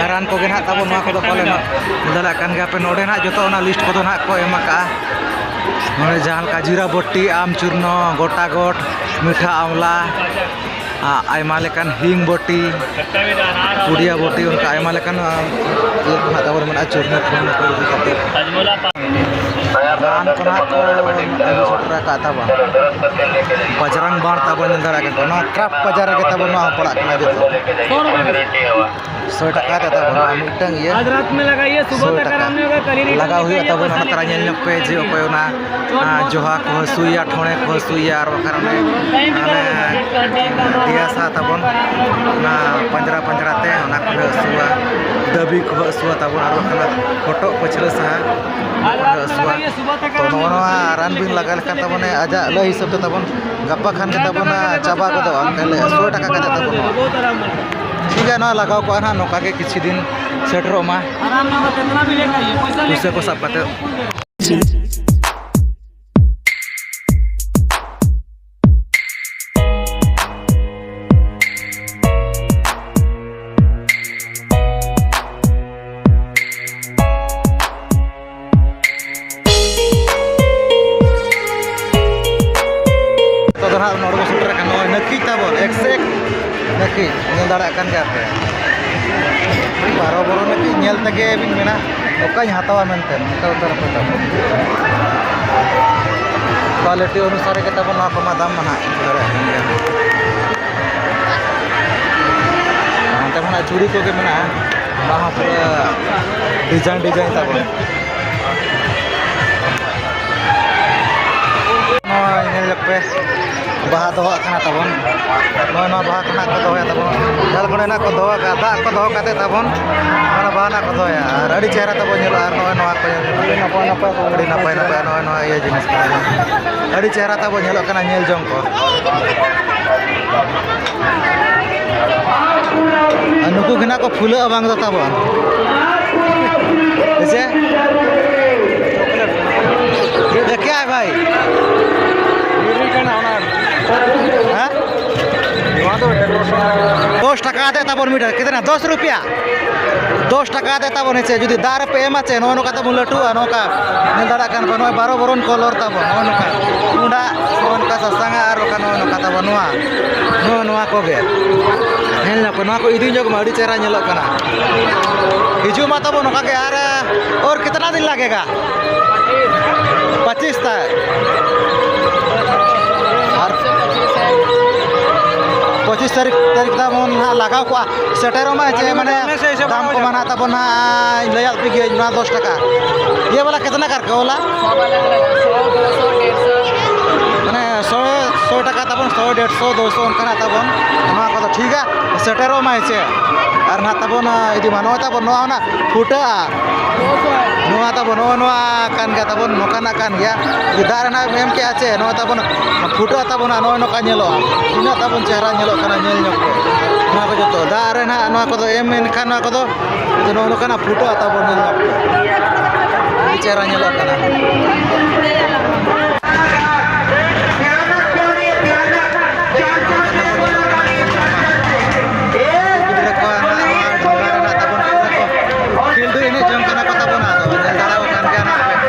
ᱟᱨ ᱨᱟᱱ ᱠᱚᱜᱮ ᱱᱟᱜ ᱛᱟᱵᱚᱱ ᱱᱚᱣᱟ ᱠᱚᱫᱚ ᱯᱟᱞᱮᱱ ᱧᱮᱞ ᱫᱟᱲᱮᱭᱟᱜ ᱠᱟᱱ ᱜᱮᱭᱟ ᱯᱮ᱾ ᱱᱚᱰᱮ ᱱᱟᱜ ᱡᱚᱛᱚ ᱚᱱᱟ ᱞᱤᱥᱴ ᱠᱚᱫᱚ ᱱᱟᱜ ᱠᱚ ᱮᱢ ᱟᱠᱟᱜᱼᱟ᱾ ᱱᱚᱰᱮ ᱡᱟᱦᱟᱸ ᱞᱮᱠᱟ ᱡᱤᱨᱟ ᱵᱚᱴᱤ, ᱟᱢ ᱪᱩᱨᱱᱚ, ᱜᱚᱴᱟ ᱜᱚᱴ, ᱢᱤᱴᱷᱟ ᱟᱢᱞᱟ, ᱟ-, ᱟᱭᱢᱟ ᱞᱮᱠᱟᱱ ᱦᱤᱝ ᱵᱚᱴᱤ, ᱯᱩᱰᱤᱭᱟ ᱵᱚᱴᱤ, ᱚᱱᱠᱟ ᱟᱭᱢᱟ ᱞᱮᱠᱟᱱ, ᱟ, ᱤᱭᱟᱹ ᱠᱚ ᱱᱟᱜ ᱛᱟᱵᱚᱱ ᱢᱮᱱᱟᱜᱼᱟ, ᱪᱩᱨᱱᱚ ᱯᱷᱩᱨᱱᱚ ᱠᱚ ᱤᱫᱤ ᱠᱟᱛᱮ᱾ ᱨᱟᱱ ᱠᱚ ᱱᱟᱦᱟᱜ ᱠᱚ ᱟᱹᱜᱩ ᱥᱮᱴᱮᱨ ᱟᱠᱟᱫ ᱛᱟᱵᱚᱱ᱾ ᱵᱟᱡᱽᱨᱟᱝ ᱵᱟᱸᱫᱷ ᱛᱟᱵᱚᱱ ᱧᱮᱞ ᱫᱟᱲᱮᱭᱟᱜ ᱠᱟᱱᱟ᱾ ᱱᱚᱣᱟ ᱠᱨᱟᱯ ᱵᱟᱡᱟᱨ ᱨᱮᱜᱮ ᱛᱟᱵᱚᱱ ᱱᱚᱣᱟ ᱦᱚᱸ ᱯᱟᱲᱟᱜ ᱠᱟᱱᱟ ᱡᱚᱛᱚ᱾ ᱥᱚᱭ ᱴᱟᱠᱟ ᱛᱮ ᱛᱟᱵᱚᱱ ᱱᱚᱣᱟ ᱢᱤᱫᱴᱟᱝ ᱤᱭᱟᱹ᱾ ᱥᱚᱭ ᱴᱟᱠᱟ ᱞᱟᱜᱟᱣ ᱦᱩᱭᱩᱜᱼᱟ ᱛᱟᱵᱚᱱ᱾ ᱚᱱᱟ ᱛᱟᱨᱟ ᱧᱮᱞ ᱧᱚᱜ ᱯᱮ ᱡᱮ ᱚᱠᱚᱭ ᱚᱱᱟ, ᱟᱸ, ᱡᱚᱦᱟ ᱠᱚ ᱦᱟᱹᱥᱩᱭᱮᱭᱟ, ᱴᱷᱚᱲᱮ ᱠᱚ ᱦᱟᱹᱥᱩᱭᱮᱭᱟ, ᱟᱨ ᱵᱟᱠᱷᱟᱱ ᱚᱱᱮ, ᱚᱱᱮ ᱫᱮᱭᱟ ᱥᱟᱦᱟ ᱛᱟᱵᱚᱱ, ᱚᱱᱟ ᱯᱟᱸᱡᱽᱨᱟ ᱯᱟᱸᱡᱽᱨᱟ ᱛᱮ ᱚᱱᱟ ᱠᱚ ᱦᱟᱹᱥᱩᱣᱟ, ᱫᱟᱹᱵᱤ ᱠᱚ ᱦᱟᱹᱥᱩᱣᱟ ᱛᱟᱵᱚᱱ, ᱟᱨ ᱵᱟᱠᱷᱟᱱ ᱦᱚᱴᱚᱜ ᱯᱟᱹᱪᱷᱞᱟᱹ ᱥᱟᱦᱟ ᱚᱱᱟ ᱠᱚ ᱦᱟᱹᱥᱩᱣᱟ᱾ ᱛᱚ, ᱱᱚᱜᱼᱚ ᱱᱚᱣᱟ ᱨᱟᱱ ᱵᱤᱱ ᱞᱟᱜᱟᱣ ᱞᱮᱠᱷᱟᱱ ᱛᱟᱵᱚᱱ ᱟᱡᱟᱜ ᱞᱟᱹᱭ ᱦᱤᱥᱟᱹᱵ ᱛᱮ ᱛᱟᱵᱚᱱ ᱜᱟᱯᱟ ᱠᱷᱟᱱ ᱜᱮ ᱛᱟᱵᱚᱱ ᱪᱟᱵᱟ ᱜᱚᱫᱚᱜᱼᱟ, ᱚᱱᱠᱟ ᱞᱟᱹᱭ ᱥᱚᱭ ᱴᱟᱠᱟ ᱠᱟᱛᱮ ᱛᱟᱵᱚᱱ ᱱᱚᱣᱟ᱾ ᱴᱷᱤᱠ ᱜᱮᱭᱟ, ᱱᱚᱣᱟ ᱞᱟᱜᱟᱣ ᱠᱚᱜᱼᱟ ᱱᱟᱦᱟᱜ ᱱᱚᱝᱠᱟ ᱜᱮ ᱠᱤᱪᱷᱩ ᱫᱤᱱ ᱥᱮᱴᱮᱨᱚᱜ ᱢᱟ, ᱯᱩᱭᱥᱟᱹ ᱠᱚ ᱥᱟᱵ ᱠᱟᱛᱮ᱾ ᱱᱤᱛᱚᱜ ᱫᱚ ᱱᱟᱦᱟᱜ ᱱᱚᱰᱮ ᱵᱚᱱ ᱥᱮᱴᱮᱨ ᱟᱠᱟᱱᱟ, ᱱᱚᱜᱼᱚᱭ ᱱᱟᱹᱠᱤᱡ ᱛᱟᱵᱚᱱ, exact ᱱᱟᱹᱠᱤᱡ, ᱧᱮᱞ ᱫᱟᱲᱮᱭᱟᱜ ᱠᱟᱱ ᱜᱮᱭᱟ ᱯᱮ᱾ ᱵᱟᱨᱚ ᱵᱚᱨᱚ ᱱᱟᱹᱠᱤᱡ ᱧᱮᱞ ᱛᱮᱜᱮ ᱵᱤᱱ ᱢᱮᱱᱟ, ᱚᱠᱟᱧ ᱦᱟᱛᱟᱣᱟ ᱢᱮᱱᱛᱮ, ᱚᱱᱠᱟ ᱩᱛᱟᱹᱨ ᱟᱯᱮ ᱛᱟᱵᱚᱱ᱾ Quality ᱚᱱᱩᱥᱟᱨ ᱜᱮ ᱛᱟᱵᱚᱱ ᱱᱚᱣᱟ ᱠᱚᱢᱟ ᱫᱟᱢ ᱢᱟ ᱱᱟᱦᱟᱜ ᱫᱟᱲᱮᱭᱟᱜ ᱠᱟᱱ ᱜᱮᱭᱟ᱾ ᱚᱱᱛᱮ ᱠᱷᱚᱱᱟᱜ ᱪᱩᱲᱤ ᱠᱚᱜᱮ ᱢᱮᱱᱟᱜᱼᱟ, ᱚᱱᱟ ᱦᱚᱸ ᱯᱩᱨᱟᱹ design design ᱛᱟᱵᱚᱱ᱾ ᱱᱚᱜᱼᱚᱭ ᱧᱮᱞ ᱧᱚᱜ ᱯᱮ, ᱵᱟᱦᱟ ᱫᱚᱦᱚ ᱠᱟᱱᱟ ᱛᱟᱵᱚᱱ᱾ ᱱᱚᱜᱼᱚᱭ ᱱᱚᱣᱟ ᱵᱟᱦᱟ ᱠᱷᱚᱱᱟᱜ ᱠᱚ ᱫᱚᱦᱚᱭᱟ ᱛᱟᱵᱚᱱ᱾ ᱡᱟᱦᱟᱸ ᱠᱚᱨᱮ ᱱᱟᱜ ᱠᱚ ᱫᱚᱦᱚ ᱠᱟᱜᱼᱟ, ᱫᱟᱜ ᱠᱚ ᱫᱚᱦᱚ ᱠᱟᱛᱮ ᱛᱟᱵᱚᱱ, ᱚᱱᱟ ᱵᱟᱦᱟ ᱱᱟᱜ ᱠᱚ ᱫᱚᱦᱚᱭᱟ᱾ ᱟᱨ ᱟᱹᱰᱤ ᱪᱮᱦᱨᱟ ᱛᱟᱵᱚᱱ ᱧᱮᱞᱚᱜᱼᱟ᱾ ᱟᱨ ᱱᱚᱜᱼᱚᱭ ᱱᱚᱣᱟ ᱠᱚ ᱧᱮᱞ ᱯᱮ᱾ ᱟᱹᱰᱤ ᱱᱟᱯᱟᱭ ᱱᱟᱯᱟᱭ ᱱᱚᱜᱼᱚᱭ ᱱᱚᱣᱟ ᱤᱭᱟᱹ ᱡᱤᱱᱤᱥ ᱠᱟᱱᱟ᱾ ᱟᱹᱰᱤ ᱪᱮᱦᱨᱟ ᱛᱟᱵᱚᱱ ᱧᱮᱞᱚᱜ ᱠᱟᱱᱟ ᱧᱮᱞ ᱡᱚᱝ ᱠᱚ᱾ ᱟᱨ ᱱᱩᱠᱩ ᱜᱮ ᱱᱟᱜ ᱠᱚ ᱯᱷᱩᱞᱟᱹᱜᱼᱟ ᱵᱟᱝ ᱫᱚ ᱛᱟᱵᱚᱱ᱾ ᱦᱮᱸᱥᱮ? ये क्या है भाई? ᱦᱮᱸ? ᱱᱚᱣᱟ ᱫᱚ ᱰᱮᱠᱳᱨᱮᱥᱚᱱ᱾ ᱫᱚᱥ ᱴᱟᱠᱟ ᱠᱟᱛᱮ ᱛᱟᱵᱚᱱ ᱢᱤᱫᱴᱟᱝ᱾ ᱠᱤᱛᱱᱟ? ᱫᱚᱥ ᱨᱩᱯᱤᱭᱟ᱾ ᱫᱚᱥ ᱴᱟᱠᱟ ᱠᱟᱛᱮ ᱛᱟᱵᱚᱱ, ᱦᱮᱸᱥᱮ? ᱡᱩᱫᱤ ᱫᱟᱜ ᱨᱮᱯᱮ ᱮᱢᱟ ᱪᱮ, ᱱᱚᱜᱼᱚ ᱱᱚᱝᱠᱟ ᱛᱟᱵᱚᱱ ᱞᱟᱹᱴᱩᱜᱼᱟ᱾ ᱱᱚᱝᱠᱟ ᱧᱮᱞ ᱫᱟᱲᱮᱭᱟᱜ ᱠᱟᱱ ᱯᱮ, ᱱᱚᱜᱼᱚᱭ ᱵᱟᱨᱚ ᱵᱚᱨᱚᱱ ᱠᱚᱞᱚᱨ ᱛᱟᱵᱚᱱ, ᱱᱚᱜᱼᱚ ᱱᱚᱝᱠᱟ᱾ ᱯᱩᱸᱰᱟᱜ, ᱱᱚᱜᱼᱚ ᱱᱚᱝᱠᱟ ᱥᱟᱥᱟᱝᱟᱜ, ᱟᱨ ᱵᱟᱠᱷᱟᱱ ᱱᱚᱜᱼᱚ ᱱᱚᱝᱠᱟ ᱛᱟᱵᱚᱱ ᱱᱚᱣᱟ, ᱱᱚᱜᱼᱚ ᱱᱚᱣᱟ ᱠᱚᱜᱮ᱾ ᱧᱮᱞ ᱧᱚᱜ ᱯᱮ, ᱱᱚᱣᱟ ᱠᱚ ᱤᱫᱤ ᱧᱚᱜ ᱢᱟ, ᱟᱹᱰᱤ ᱪᱮᱦᱨᱟ ᱧᱮᱞᱚᱜ ᱠᱟᱱᱟ᱾ ᱦᱤᱡᱩᱜ ᱢᱟ ᱛᱟᱵᱚᱱ ᱱᱚᱝᱠᱟ ᱜᱮ, ᱟᱨ, ᱟᱨ ᱠᱤᱛᱱᱟ ᱫᱤᱱ ᱞᱟᱜᱮᱜᱟ? ᱯᱚᱸᱪᱤᱥ ᱛᱟᱹᱨᱤᱠᱷ᱾ ᱟᱨ ᱯᱚᱸᱪᱤᱥ ᱛᱟᱹᱨᱤᱠᱷ, ᱛᱟᱹᱨᱤᱠᱷ ᱛᱟᱵᱚᱱ ᱦᱟᱸᱜ ᱞᱟᱜᱟᱣ ᱠᱚᱜᱼᱟ᱾ ᱥᱮᱴᱮᱨᱚᱜ ᱢᱟ ᱦᱮᱸ ᱪᱮ, ᱢᱟᱱᱮ ᱫᱟᱢ ᱠᱚ ᱢᱟ ᱱᱟᱦᱟᱜ ᱛᱟᱵᱚᱱ ᱦᱟᱸᱜ ᱞᱟᱹᱭᱟᱫ ᱯᱮ ᱜᱤᱭᱟᱹᱧ, ᱱᱚᱣᱟ ᱫᱚᱥ ᱴᱟᱠᱟ᱾ ᱤᱭᱟᱹ ᱵᱟᱞᱟ ᱠᱤᱛᱱᱟ ᱠᱟᱨ ᱠᱮ ᱵᱟᱞᱟ? ᱥᱚ ᱵᱟᱞᱟ ᱞᱟᱜᱟᱜᱼᱟ, ᱥᱚ, ᱫᱩᱥᱚ, ᱰᱮᱲᱥᱚ᱾ ᱢᱟᱱᱮ ᱥᱚ, ᱥᱚ ᱴᱟᱠᱟ ᱛᱟᱵᱚᱱ, ᱥᱚ, ᱰᱮᱲᱥᱚ, ᱫᱩᱥᱚ ᱚᱱᱠᱟᱱᱟᱜ ᱛᱟᱵᱚᱱ᱾ ᱱᱚᱣᱟ ᱠᱚᱫᱚ ᱴᱷᱤᱠᱟ, ᱥᱮᱴᱮᱨᱚᱜ ᱢᱟ ᱦᱮᱸ ᱪᱮ᱾ ᱟᱨ ᱱᱟᱦᱟᱜ ᱛᱟᱵᱚᱱ ᱤᱫᱤ ᱢᱟ, ᱱᱚᱜᱼᱚᱭ ᱛᱟᱵᱚᱱ ᱱᱚᱣᱟ ᱚᱱᱟ ᱯᱷᱩᱴᱟᱹᱜᱼᱟ᱾ ᱱᱚᱣᱟ ᱛᱟᱵᱚᱱ, ᱱᱚᱜᱼᱚ ᱱᱚᱣᱟ ᱠᱟᱱ ᱜᱮᱭᱟ ᱛᱟᱵᱚᱱ, ᱱᱚᱝᱠᱟᱱᱟᱜ ᱠᱟᱱ ᱜᱮᱭᱟ᱾ ᱫᱟᱜ ᱨᱮᱱᱟᱜ ᱮᱢ ᱠᱮᱜᱼᱟ ᱪᱮ, ᱱᱚᱣᱟ ᱛᱟᱵᱚᱱ ᱯᱷᱩᱴᱟᱹᱜᱼᱟ ᱛᱟᱵᱚᱱ, ᱱᱚᱜᱼᱚᱭ ᱱᱚᱝᱠᱟ ᱧᱮᱞᱚᱜᱼᱟ᱾ ᱛᱤᱱᱟᱹᱜ ᱛᱟᱵᱚᱱ ᱪᱮᱦᱨᱟ ᱧᱮᱞᱚᱜ ᱠᱟᱱᱟ, ᱧᱮᱞ ᱧᱚᱜ ᱯᱮ᱾ ᱱᱚᱣᱟ ᱠᱚ ᱡᱚᱛᱚ ᱫᱟᱜ ᱨᱮ ᱱᱟᱦᱟᱜ ᱱᱚᱣᱟ ᱠᱚᱫᱚ ᱮᱢ ᱮᱱᱠᱷᱟᱱ ᱱᱚᱣᱟ ᱠᱚᱫᱚ ᱱᱚᱜᱼᱚ ᱱᱚᱝᱠᱟᱱᱟᱜ ᱯᱷᱩᱴᱟᱹᱜᱼᱟ ᱛᱟᱵᱚᱱ, ᱧᱮᱞ ᱧᱚᱜ ᱯᱮ᱾ ᱟᱹᱰᱤ ᱪᱮᱦᱨᱟ ᱧᱮᱞᱚᱜ ᱠᱟᱱᱟ᱾ ᱜᱤᱫᱽᱨᱟᱹ ᱠᱚ ᱱᱟᱦᱟᱜ ᱱᱚᱣᱟ ᱰᱷᱚᱸᱜᱟ ᱨᱮᱱᱟᱜ ᱛᱟᱵᱚᱱ ᱯᱩᱨᱟᱹ ᱠᱚ ᱠᱷᱮᱞᱰᱩ ᱮᱱᱮᱡ ᱡᱚᱝ ᱠᱟᱱᱟ ᱠᱚ ᱛᱟᱵᱚᱱ, ᱟᱫᱚ ᱧᱮᱞ ᱫᱟᱲᱮᱭᱟᱜ ᱠᱟᱱ ᱜᱮᱭᱟ ᱱᱟᱦᱟᱜ ᱯᱮ᱾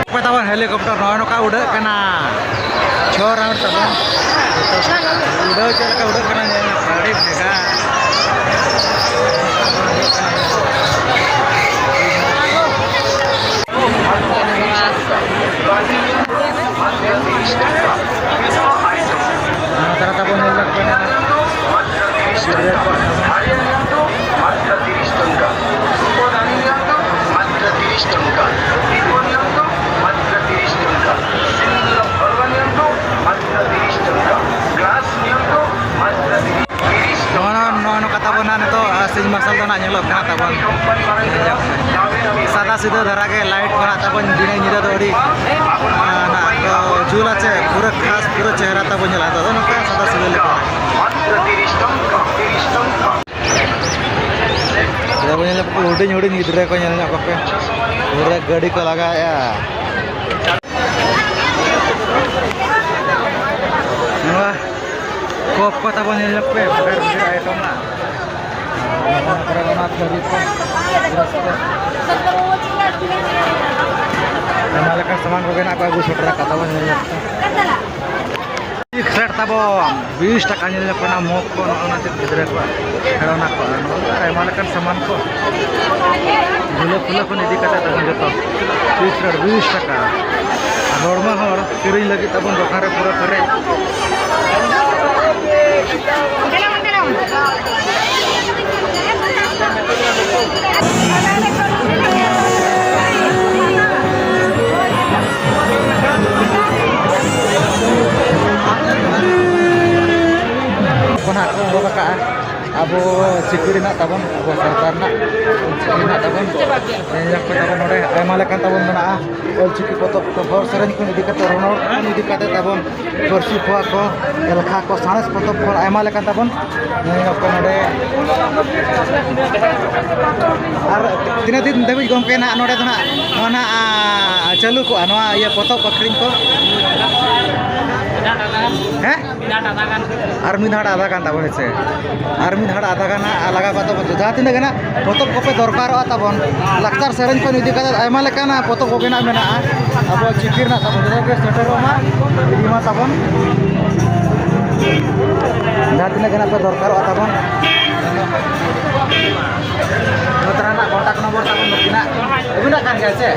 ᱚᱠᱚᱭ ᱛᱟᱵᱚᱱ ᱦᱮᱞᱤᱠᱚᱯᱴᱟᱨ ᱱᱚᱜᱼᱚᱭ ᱱᱚᱝᱠᱟ ᱩᱰᱟᱹᱜ ᱠᱟᱱᱟ, ᱪᱷᱚ ᱨᱟᱣᱩᱱᱰ ᱛᱟᱵᱚᱱ᱾ ᱩᱰᱟᱹᱣ ᱪᱮᱫ ᱞᱮᱠᱟ ᱩᱰᱟᱹᱜ ᱠᱟᱱᱟ ᱧᱮᱞ ᱢᱮ, ᱟᱹᱰᱤ ᱵᱷᱮᱜᱟᱨ᱾ ᱱᱚᱣᱟ ᱛᱟᱞᱟ ᱛᱟᱵᱚᱱ ᱧᱮᱞ ᱧᱚᱜ ᱠᱟᱱᱟ᱾ ᱱᱚᱜᱼᱚ ᱱᱚᱣᱟ, ᱱᱚᱜᱼᱚ ᱱᱚᱝᱠᱟ ᱛᱟᱵᱚᱱ ᱦᱟᱸᱜ ᱱᱤᱛᱚᱜ, ᱟᱨ, ᱥᱤᱧ ᱢᱟᱨᱥᱟᱞ ᱫᱚ ᱱᱟᱜ ᱧᱮᱞᱚᱜ ᱠᱟᱱᱟ ᱛᱟᱵᱚᱱ᱾ ᱥᱟᱫᱟ ᱥᱤᱫᱟᱹ ᱫᱷᱟᱨᱟ ᱜᱮ ᱞᱟᱭᱤᱴ ᱠᱚ ᱱᱟᱜ ᱛᱟᱵᱚᱱ ᱫᱤᱱᱟᱹᱢ ᱧᱤᱫᱟᱹ ᱫᱚ ᱟᱹᱰᱤ, ᱟᱨ, ᱱᱟᱜ ᱠᱚ ᱡᱩᱞᱟ ᱪᱮ, ᱯᱩᱨᱟᱹ ᱠᱷᱟᱥ, ᱯᱩᱨᱟᱹ ᱪᱮᱦᱨᱟ ᱛᱟᱵᱚᱱ ᱧᱮᱞᱚᱜᱼᱟ ᱱᱤᱛᱚᱜ ᱫᱚ ᱱᱚᱝᱠᱟ ᱥᱟᱫᱟ ᱥᱤᱫᱟᱹ ᱞᱮᱠᱟ᱾ ᱛᱟᱵᱚᱱ ᱧᱮᱞ ᱯᱮ, ᱦᱩᱰᱤᱧ ᱦᱩᱰᱤᱧ ᱜᱤᱫᱽᱨᱟᱹ ᱠᱚ ᱧᱮᱞ ᱧᱚᱜ ᱠᱚᱯᱮ, ᱯᱩᱨᱟᱹ ᱜᱟᱹᱰᱤ ᱠᱚ ᱞᱟᱜᱟᱭᱮᱜᱼᱟ᱾ ᱱᱚᱣᱟ ᱠᱚᱯ ᱠᱚ ᱛᱟᱵᱚᱱ ᱧᱮᱞ ᱧᱚᱜ ᱯᱮ, ᱵᱷᱮᱜᱟᱨ ᱵᱷᱮᱜᱟᱨ ᱟᱭᱴᱮᱢ ᱨᱮᱱᱟᱜ᱾ ᱱᱚᱣᱟ ᱠᱚᱨᱮ ᱚᱱᱟ ᱛᱷᱟᱹᱨᱤ ᱠᱚ, ᱟᱭᱢᱟ ᱞᱮᱠᱟᱱ ᱥᱟᱢᱟᱱ ᱠᱚᱜᱮ ᱱᱟᱜ ᱠᱚ ᱟᱹᱜᱩ ᱥᱮᱴᱮᱨ ᱟᱠᱟᱫ ᱛᱟᱵᱚᱱ ᱧᱮᱞ ᱧᱚᱜ ᱯᱮ᱾ ᱯᱷᱤᱠᱥ ᱨᱮᱴ ᱛᱟᱵᱚᱱ ᱵᱤᱥ ᱴᱟᱠᱟ᱾ ᱧᱮᱞ ᱧᱟᱢᱚᱜ ᱠᱟᱱᱟ ᱢᱚᱜᱽ ᱠᱚ, ᱱᱚᱜᱼᱚ ᱱᱟ ᱪᱮᱫ ᱜᱤᱫᱽᱨᱟᱹ ᱠᱚᱣᱟᱜ ᱠᱷᱮᱞᱳᱱᱟ ᱠᱚ, ᱟᱨ ᱱᱚᱜᱼᱚ ᱱᱚᱝᱠᱟ ᱟᱭᱢᱟ ᱞᱮᱠᱟᱱ ᱥᱟᱢᱟᱱ ᱠᱚ, ᱡᱷᱩᱞᱟᱹ ᱯᱷᱩᱞᱟᱹ ᱠᱷᱚᱱ ᱤᱫᱤ ᱠᱟᱛᱮ ᱛᱟᱵᱚᱱ ᱡᱚᱛᱚ ᱯᱷᱤᱠᱥ ᱨᱮᱴ ᱵᱤᱥ ᱴᱟᱠᱟ᱾ ᱟᱨ ᱦᱚᱲᱢᱟ ᱦᱚᱲ ᱠᱤᱨᱤᱧ ᱞᱟᱹᱜᱤᱫ ᱛᱟᱵᱚᱱ ᱫᱚᱠᱟᱱ ᱨᱮ ᱯᱩᱨᱟᱹ ᱯᱮᱨᱮᱡ᱾ ᱠᱚ ᱱᱟᱦᱟᱜ ᱠᱚ ᱚᱰᱚᱠ ᱟᱠᱟᱜᱼᱟ᱾ ᱟᱵᱚ ᱪᱤᱠᱤ ᱨᱮᱱᱟᱜ ᱛᱟᱵᱚᱱ, ᱟᱵᱚ ᱥᱟᱶᱛᱟ ᱨᱮᱱᱟᱜ ᱪᱤᱠᱤ ᱨᱮᱱᱟᱜ ᱛᱟᱵᱚᱱ, ᱧᱮᱞ ᱧᱟᱢ ᱠᱚ ᱛᱟᱵᱚᱱ ᱱᱚᱰᱮ ᱟᱭᱢᱟ ᱞᱮᱠᱟᱱ ᱛᱟᱵᱚᱱ ᱢᱮᱱᱟᱜᱼᱟ᱾ ᱚᱞ ᱪᱤᱠᱤ ᱯᱚᱛᱚᱵ ᱠᱚ, ᱦᱚᱲ ᱥᱮᱨᱮᱧ ᱠᱷᱚᱱ ᱤᱫᱤ ᱠᱟᱛᱮ, ᱨᱚᱱᱚᱲ ᱠᱷᱚᱱ ᱤᱫᱤ ᱠᱟᱛᱮ ᱛᱟᱵᱚᱱ, ᱯᱟᱹᱨᱥᱤ ᱯᱚᱦᱟ ᱠᱚ, ᱮᱞᱠᱷᱟ ᱠᱚ, ᱥᱟᱬᱮᱥ ᱯᱚᱛᱚᱵ ᱠᱷᱚᱱ ᱟᱭᱢᱟ ᱞᱮᱠᱟᱱ ᱛᱟᱵᱚᱱ ᱧᱮᱞ ᱧᱟᱢ ᱠᱚ ᱱᱚᱰᱮ᱾ ᱟᱨ ᱛᱤᱱᱟᱹᱜ ᱫᱤᱱ ᱫᱷᱟᱹᱵᱤᱡ ᱜᱚᱢᱠᱮ ᱱᱟᱦᱟᱜ ᱱᱚᱰᱮ ᱫᱚ ᱱᱟᱦᱟᱜ ᱱᱚᱣᱟ ᱱᱟᱦᱟᱜ, ᱟ, ᱪᱟᱹᱞᱩ ᱠᱚᱜᱼᱟ ᱱᱚᱣᱟ ᱤᱭᱟᱹ ᱯᱚᱛᱚᱵ ᱟᱹᱠᱷᱨᱤᱧ ᱠᱚ? ᱦᱮᱸ? ᱟᱨ ᱢᱤᱫ ᱦᱟᱴ ᱟᱫᱷᱟ ᱜᱟᱱ ᱛᱟᱵᱚᱱ ᱦᱮᱸᱥᱮ, ᱟᱨ ᱢᱤᱫ ᱦᱟᱴ ᱟᱫᱷᱟ ᱜᱟᱱ ᱦᱟᱸᱜ ᱞᱟᱜᱟᱣ ᱠᱟᱛᱮ ᱵᱚᱱ, ᱡᱟᱦᱟᱸ ᱛᱤᱱᱟᱹᱜ ᱜᱮ ᱱᱟᱜ ᱯᱚᱛᱚᱵ ᱠᱚᱯᱮ ᱫᱚᱨᱠᱟᱨᱚᱜᱼᱟ ᱛᱟᱵᱚᱱ, ᱞᱟᱠᱪᱟᱨ ᱥᱮᱨᱮᱧ ᱠᱷᱚᱱ ᱤᱫᱤ ᱠᱟᱛᱮ ᱟᱭᱢᱟ ᱞᱮᱠᱟᱱᱟᱜ ᱯᱚᱛᱚᱵ ᱠᱚᱜᱮ ᱱᱟᱜ ᱢᱮᱱᱟᱜᱼᱟ᱾ ᱟᱵᱚᱣᱟᱜ ᱪᱤᱠᱤ ᱨᱮᱱᱟᱜ ᱛᱟᱵᱚᱱ ᱡᱚᱛᱚ ᱜᱮ ᱥᱮᱴᱮᱨᱚᱜ ᱢᱟ, ᱤᱫᱤ ᱢᱟ ᱛᱟᱵᱚᱱ, ᱡᱟᱦᱟᱸ ᱛᱤᱱᱟᱹᱜ ᱜᱮ ᱱᱟᱜ ᱯᱮ ᱫᱚᱨᱠᱟᱨᱚᱜᱼᱟ ᱛᱟᱵᱚᱱ᱾ ᱱᱚᱛᱮ ᱨᱮᱱᱟᱜ ᱠᱚᱱᱴᱟᱠᱴ ᱱᱚᱢᱵᱚᱨ ᱛᱟᱵᱚᱱ ᱱᱩᱠᱤᱱᱟᱜ ᱟᱹᱵᱤᱱᱟᱜ ᱠᱟᱱ ᱜᱮᱭᱟ ᱥᱮ?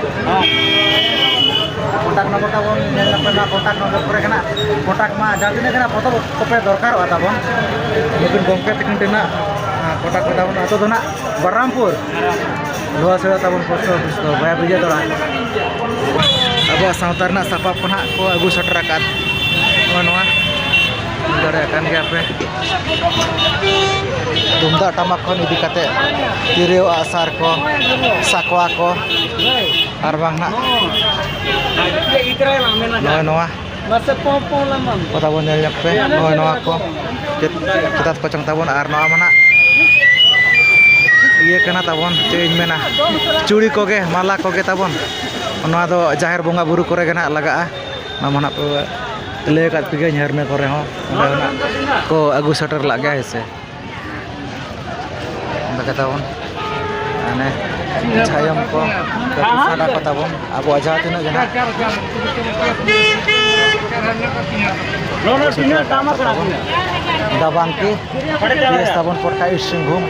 ᱠᱚᱱᱴᱟᱠᱴ ᱱᱚᱢᱵᱚᱨ ᱛᱟᱵᱚᱱ ᱧᱮᱞ ᱧᱟᱢ ᱠᱟᱱᱟ, ᱠᱚᱱᱴᱟᱠᱴ ᱱᱚᱢᱵᱚᱨ ᱠᱚᱨᱮ ᱜᱮ ᱱᱟᱜ ᱠᱚᱱᱴᱟᱠᱴ ᱢᱟ, ᱡᱟᱦᱟᱸ ᱛᱤᱱᱟᱹᱜ ᱜᱮ ᱱᱟᱜ ᱯᱚᱛᱚᱵ ᱠᱚᱯᱮ ᱫᱚᱨᱠᱟᱨᱚᱜᱼᱟ ᱛᱟᱵᱚᱱ, ᱱᱩᱠᱤᱱ ᱜᱚᱢᱠᱮ ᱛᱟᱹᱠᱤᱱ ᱴᱷᱮᱱ ᱱᱟᱜ ᱠᱚᱱᱴᱟᱠᱴ ᱢᱮ ᱛᱟᱵᱚᱱ᱾ ᱟᱹᱛᱩ ᱫᱚ ᱱᱟᱜ ᱵᱟᱨᱟᱢᱯᱩᱨ, ᱞᱳᱦᱟ ᱥᱮᱬᱟ ᱛᱟᱵᱚᱱ ᱯᱳᱥᱴ ᱚᱯᱷᱤᱥ ᱫᱚ ᱵᱟᱭᱟ ᱵᱤᱡᱚᱭ ᱛᱚᱲᱟ᱾ ᱟᱵᱚᱣᱟᱜ ᱥᱟᱶᱛᱟ ᱨᱮᱱᱟᱜ ᱥᱟᱯᱟᱵ ᱠᱚ ᱱᱟᱜ ᱠᱚ ᱟᱹᱜᱩ ᱥᱮᱴᱮᱨ ᱟᱠᱟᱫ, ᱱᱚᱜᱼᱚᱭ ᱱᱚᱣᱟ ᱧᱮᱞ ᱫᱟᱲᱮᱭᱟᱜ ᱠᱟᱱ ᱜᱮᱭᱟ ᱯᱮ, ᱛᱩᱢᱫᱟᱜ ᱴᱟᱢᱟᱠ ᱠᱷᱚᱱ ᱤᱫᱤ ᱠᱟᱛᱮ ᱛᱤᱨᱭᱳ, ᱟᱜᱼᱥᱟᱨ ᱠᱚ, ᱥᱟᱠᱣᱟ ᱠᱚ, ᱟᱨ ᱵᱟᱝ ᱱᱟᱜ ᱱᱚᱜᱼᱚᱭ ᱱᱚᱣᱟ ᱠᱚ ᱛᱟᱵᱚᱱ ᱧᱮᱞ ᱧᱚᱜ ᱯᱮ, ᱱᱚᱜᱼᱚᱭ ᱱᱚᱣᱟ ᱠᱚ ᱪᱮᱫ ᱪᱮᱫᱟᱜ ᱠᱚᱪᱚᱝ ᱛᱟᱵᱚᱱ, ᱟᱨ ᱱᱚᱣᱟ ᱢᱟ ᱱᱟᱜ ᱤᱭᱟᱹ ᱠᱟᱱᱟ ᱛᱟᱵᱚᱱ, ᱪᱮᱫ ᱤᱧ ᱢᱮᱱᱟ, ᱪᱩᱲᱤ ᱠᱚᱜᱮ, ᱢᱟᱞᱟ ᱠᱚᱜᱮ ᱛᱟᱵᱚᱱ᱾ ᱱᱚᱣᱟ ᱫᱚ ᱡᱟᱦᱮᱨ ᱵᱚᱸᱜᱟ ᱵᱩᱨᱩ ᱠᱚᱨᱮ ᱜᱮ ᱱᱟᱜ ᱞᱟᱜᱟᱜᱼᱟ᱾ ᱚᱱᱟ ᱢᱟ ᱱᱟᱜ ᱯᱮ ᱞᱟᱹᱭ ᱟᱠᱟᱫ ᱯᱮᱜᱮ, ᱦᱟᱹᱨᱱᱟᱹ ᱠᱚᱨᱮ ᱦᱚᱸ ᱚᱸᱰᱮ ᱦᱚᱸ ᱱᱟᱜ ᱠᱚ ᱟᱹᱜᱩ ᱥᱮᱴᱮᱨ ᱞᱟᱜ ᱜᱮᱭᱟ, ᱦᱮᱸ ᱥᱮ᱾ ᱚᱱᱠᱟ ᱠᱟᱛᱮ ᱵᱚᱱ ᱢᱟᱱᱮ ᱪᱷᱟᱭᱚᱢ ᱠᱚ, ᱠᱟᱹᱴᱤᱡ ᱥᱟᱰᱟ ᱠᱚ ᱛᱟᱵᱚᱱ, ᱟᱵᱚᱣᱟᱜ ᱡᱟᱦᱟᱸ ᱛᱤᱱᱟᱹᱜ ᱜᱮ ᱱᱟᱜ ᱫᱟᱵᱟᱝ ᱠᱤ ᱵᱮᱥ ᱛᱟᱵᱚᱱ ᱯᱚᱴᱠᱟ ᱤᱥᱴ ᱥᱤᱝᱵᱷᱩᱢ᱾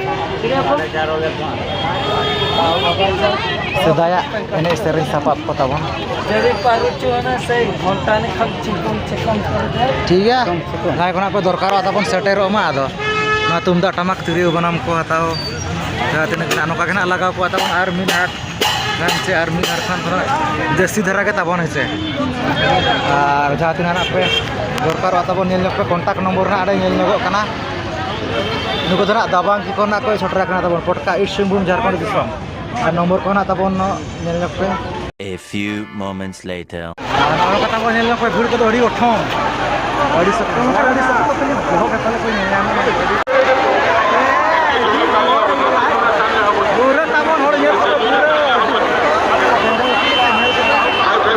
ᱥᱮᱫᱟᱭᱟᱜ ᱮᱱᱮᱡ ᱥᱮᱨᱮᱧ ᱥᱟᱯᱟᱵ ᱠᱚ ᱛᱟᱵᱚᱱ᱾ ᱡᱟᱹᱲᱤ ᱯᱟᱹᱨᱩ ᱪᱩᱣᱟᱹᱱᱟ ᱥᱮ ᱜᱷᱚᱱᱴᱟ ᱞᱮᱠᱷᱟᱱ ᱪᱤᱠᱚᱢ ᱪᱤᱠᱚᱢ ᱠᱚᱨᱮ ᱫᱚ᱾ ᱴᱷᱤᱠ ᱜᱮᱭᱟ, ᱡᱟᱦᱟᱸᱭ ᱠᱷᱚᱱᱟᱜ ᱯᱮ ᱫᱚᱨᱠᱟᱨᱚᱜᱼᱟ ᱛᱟᱵᱚᱱ ᱥᱮᱴᱮᱨᱚᱜ ᱢᱟ᱾ ᱟᱫᱚ ᱱᱚᱣᱟ ᱛᱩᱢᱫᱟᱜ ᱴᱟᱢᱟᱠ ᱛᱤᱨᱭᱳ ᱵᱟᱱᱟᱢ ᱠᱚ ᱦᱟᱛᱟᱣ ᱡᱟᱦᱟᱸ ᱛᱤᱱᱟᱹᱜ ᱜᱮ ᱱᱟᱜ ᱱᱚᱝᱠᱟ ᱜᱮ ᱱᱟᱜ ᱞᱟᱜᱟᱣ ᱠᱚᱣᱟ ᱛᱟᱵᱚᱱ ᱟᱨ ᱢᱤᱫ ᱦᱟᱴ ᱜᱟᱱ ᱪᱮ ᱟᱨ ᱢᱤᱫ ᱦᱟᱴ ᱠᱷᱟᱱ ᱫᱚ ᱱᱟᱜ ᱡᱟᱹᱥᱛᱤ ᱫᱷᱟᱨᱟ ᱜᱮ ᱛᱟᱵᱚᱱ ᱦᱮᱸ ᱥᱮ᱾ ᱟᱨ ᱡᱟᱦᱟᱸ ᱛᱤᱱᱟᱹᱜ ᱱᱟᱜ ᱯᱮ ᱫᱚᱨᱠᱟᱨᱚᱜᱼᱟ ᱛᱟᱵᱚᱱ ᱧᱮᱞ ᱧᱚᱜ ᱯᱮ, ᱠᱚᱱᱴᱟᱠᱴ ᱱᱚᱢᱵᱚᱨ ᱱᱟᱜ ᱚᱸᱰᱮ ᱧᱮᱞ ᱧᱚᱜᱚᱜ ᱠᱟᱱᱟ᱾ ᱱᱩᱠᱩ ᱫᱚ ᱱᱟᱜ ᱫᱟᱵᱟᱝ ᱠᱤ ᱠᱷᱚᱱᱟᱜ ᱠᱚ ᱥᱮᱴᱮᱨ ᱟᱠᱟᱱᱟ ᱛᱟᱵᱚᱱ ᱯᱚᱴᱠᱟ ᱤᱥᱴ ᱥᱤᱝᱵᱷᱩᱢ ᱡᱷᱟᱲᱠᱷᱚᱸᱰ ᱫᱤᱥᱚᱢ᱾ ᱟᱨ ᱱᱚᱢᱵᱚᱨ ᱠᱚ ᱱᱟᱜ ᱛᱟᱵᱚᱱ ᱧᱮᱞ ᱧᱚᱜ ᱯᱮ᱾ A few moments later. ᱟᱨ ᱱᱚᱜᱼᱚ ᱱᱚᱝᱠᱟ ᱛᱟᱵᱚᱱ ᱧᱮᱞ ᱧᱚᱜ ᱯᱮ, ᱵᱷᱤᱲ ᱠᱚᱫᱚ ᱟᱹᱰᱤ ᱚᱴᱷᱚᱢ, ᱟᱹᱰᱤ ᱥᱚᱠᱛᱚ, ᱟᱹᱰᱤ ᱥᱚᱠᱛᱚ ᱛᱮ ᱫᱚᱦᱚ ᱠᱟᱛᱮ ᱞᱮ ᱠᱚ ᱧᱮᱧᱟᱢᱮᱫᱼᱟ᱾ ᱯᱩᱨᱟᱹ ᱛᱟᱵᱚᱱ ᱦᱚᱲ ᱧᱮᱞ ᱠᱚᱫᱚ ᱯᱩᱨᱟᱹ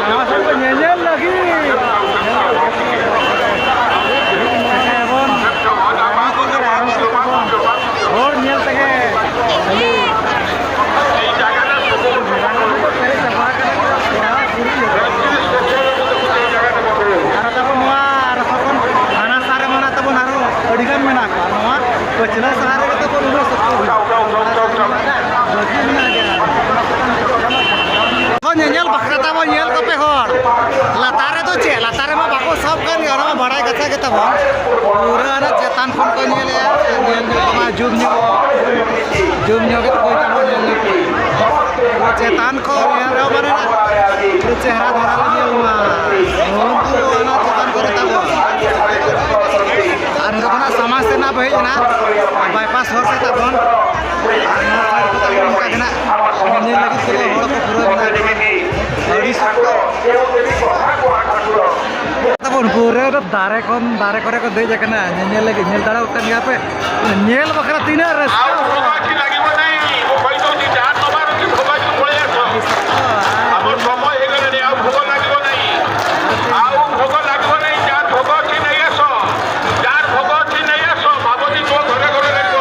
ᱱᱚᱣᱟ ᱥᱮᱫ ᱠᱚ ᱧᱮᱧᱮᱞ ᱞᱟᱹᱜᱤᱫ᱾ ᱮᱵᱚᱝ ᱦᱚᱲ ᱧᱮᱞ ᱛᱮᱜᱮ ᱠᱷᱟᱹᱞᱤ ᱯᱮᱨᱮᱡ ᱪᱟᱵᱟ ᱟᱠᱟᱱᱟ᱾ ᱟᱨ ᱛᱟᱵᱚᱱ ᱱᱚᱣᱟ ᱨᱟᱥᱛᱟ ᱠᱷᱚᱱ ᱦᱟᱱᱟ ᱥᱟᱦᱟ ᱨᱮ ᱢᱮᱱᱟᱜ ᱛᱟᱵᱚᱱ ᱟᱨᱚ ᱟᱹᱰᱤᱜᱟᱱ ᱢᱮᱱᱟᱜ ᱠᱚᱣᱟ᱾ ᱱᱚᱣᱟ ᱯᱟᱹᱪᱷᱞᱟᱹ ᱥᱟᱦᱟ ᱨᱮᱜᱮ ᱛᱟᱵᱚᱱ ᱩᱱᱟᱹᱜ ᱥᱚᱠᱛᱚ ᱦᱩᱭᱩᱜᱼᱟ᱾ ᱵᱟᱹᱠᱤ ᱢᱮᱱᱟᱜ ᱜᱮᱭᱟ᱾ ᱠᱚ ᱧᱮᱧᱮᱞ ᱵᱟᱠᱷᱨᱟ ᱛᱟᱵᱚᱱ ᱧᱮᱞ ᱠᱚᱯᱮ ᱦᱚᱲ᱾ ᱞᱟᱛᱟᱨ ᱨᱮᱫᱚ ᱪᱮᱫ? ᱞᱟᱛᱟᱨ ᱨᱮᱢᱟ ᱵᱟᱠᱚ ᱥᱟᱵ ᱠᱟᱱ ᱜᱮᱭᱟ, ᱚᱱᱟ ᱢᱟ ᱵᱟᱲᱟᱭ ᱠᱟᱛᱷᱟ ᱜᱮ ᱛᱟᱵᱚᱱ᱾ ᱯᱩᱨᱟᱹ ᱚᱱᱟ ᱪᱮᱛᱟᱱ ᱠᱷᱚᱱ ᱠᱚ ᱧᱮᱞᱮᱜᱼᱟ, ᱧᱮᱞ ᱧᱚᱜ ᱠᱚᱢᱟ, ᱡᱩᱢ ᱧᱚᱜ, ᱡᱩᱢ ᱧᱚᱜ ᱜᱮ ᱠᱚ ᱛᱟᱵᱚᱱ ᱧᱮᱞ ᱧᱚᱜ ᱠᱚ᱾ ᱯᱩᱨᱟᱹ ᱪᱮᱛᱟᱱ ᱠᱷᱚᱱ ᱧᱮᱞ ᱨᱮᱦᱚᱸ ᱢᱟᱱᱮ ᱯᱩᱨᱟᱹ ᱪᱮᱦᱨᱟ ᱫᱷᱟᱨᱟ ᱞᱮ ᱧᱮᱞ ᱢᱟ᱾ ᱩᱱᱠᱩ ᱚᱱᱟ ᱪᱮᱛᱟᱱ ᱠᱚᱨᱮ ᱛᱟᱵᱚᱱ᱾ ᱟᱨ ᱱᱤᱛᱚᱜ ᱫᱚ ᱱᱟᱜ ᱥᱟᱢᱟᱝ ᱥᱮᱫ ᱱᱟᱜ ᱵᱚ ᱦᱮᱡ ᱮᱱᱟ, ᱵᱟᱭᱯᱟᱥ ᱦᱚᱨ ᱛᱮ ᱛᱟᱵᱚᱱ᱾ ᱟᱨ ᱱᱚᱣᱟ ᱥᱟᱭᱤᱰ ᱠᱚ ᱛᱟᱵᱚᱱ ᱚᱱᱠᱟ ᱜᱮ ᱱᱟᱜ ᱧᱮᱧᱮᱞ ᱞᱟᱹᱜᱤᱫ ᱠᱚᱫᱚ ᱦᱚᱲ ᱠᱚ ᱯᱩᱨᱟᱹ ᱢᱮᱱᱟᱜ ᱠᱚᱣᱟ᱾ ᱟᱹᱰᱤ ᱥᱚᱠᱛᱚ᱾ ᱛᱟᱵᱚᱱ ᱯᱩᱨᱟᱹ ᱫᱚ ᱫᱟᱨᱮ ᱠᱷᱚᱱ, ᱫᱟᱨᱮ ᱠᱚᱨᱮ ᱠᱚ ᱫᱮᱡ ᱟᱠᱟᱱᱟ ᱧᱮᱧᱮᱞ ᱞᱟᱹᱜᱤᱫ᱾ ᱧᱮᱞ ᱫᱟᱲᱮᱭᱟᱜ ᱠᱟᱱ ᱜᱮᱭᱟ ᱯᱮ, ᱧᱮᱞ ᱵᱟᱠᱷᱨᱟ ᱛᱤᱱᱟᱹᱜ ᱨᱟᱹᱥᱠᱟᱹ᱾ ଆଉ ଭୋଗ ଆଜି ଲାଗିବ ନାହିଁ। ମୁଁ କହିଦେଉଛି, ଯାହା ନବାର ଅଛି ଭୋଗ ଆଜି ପଳେଇ ଆସ। ଆମର ସମୟ ହେଇଗଲାଣି, ଆଉ ଭୋଗ ଲାଗିବ ନାହିଁ। ଆଉ ଭୋଗ ଲାଗିବ ନାହିଁ, ଯାହା ଭୋଗ ଅଛି ନେଇ ଆସ। ଯାହାର ଭୋଗ ଅଛି ନେଇ ଆସ। ବାବଜୀ ପୁଅ ଘରେ ଘରେ ଲାଗିବ।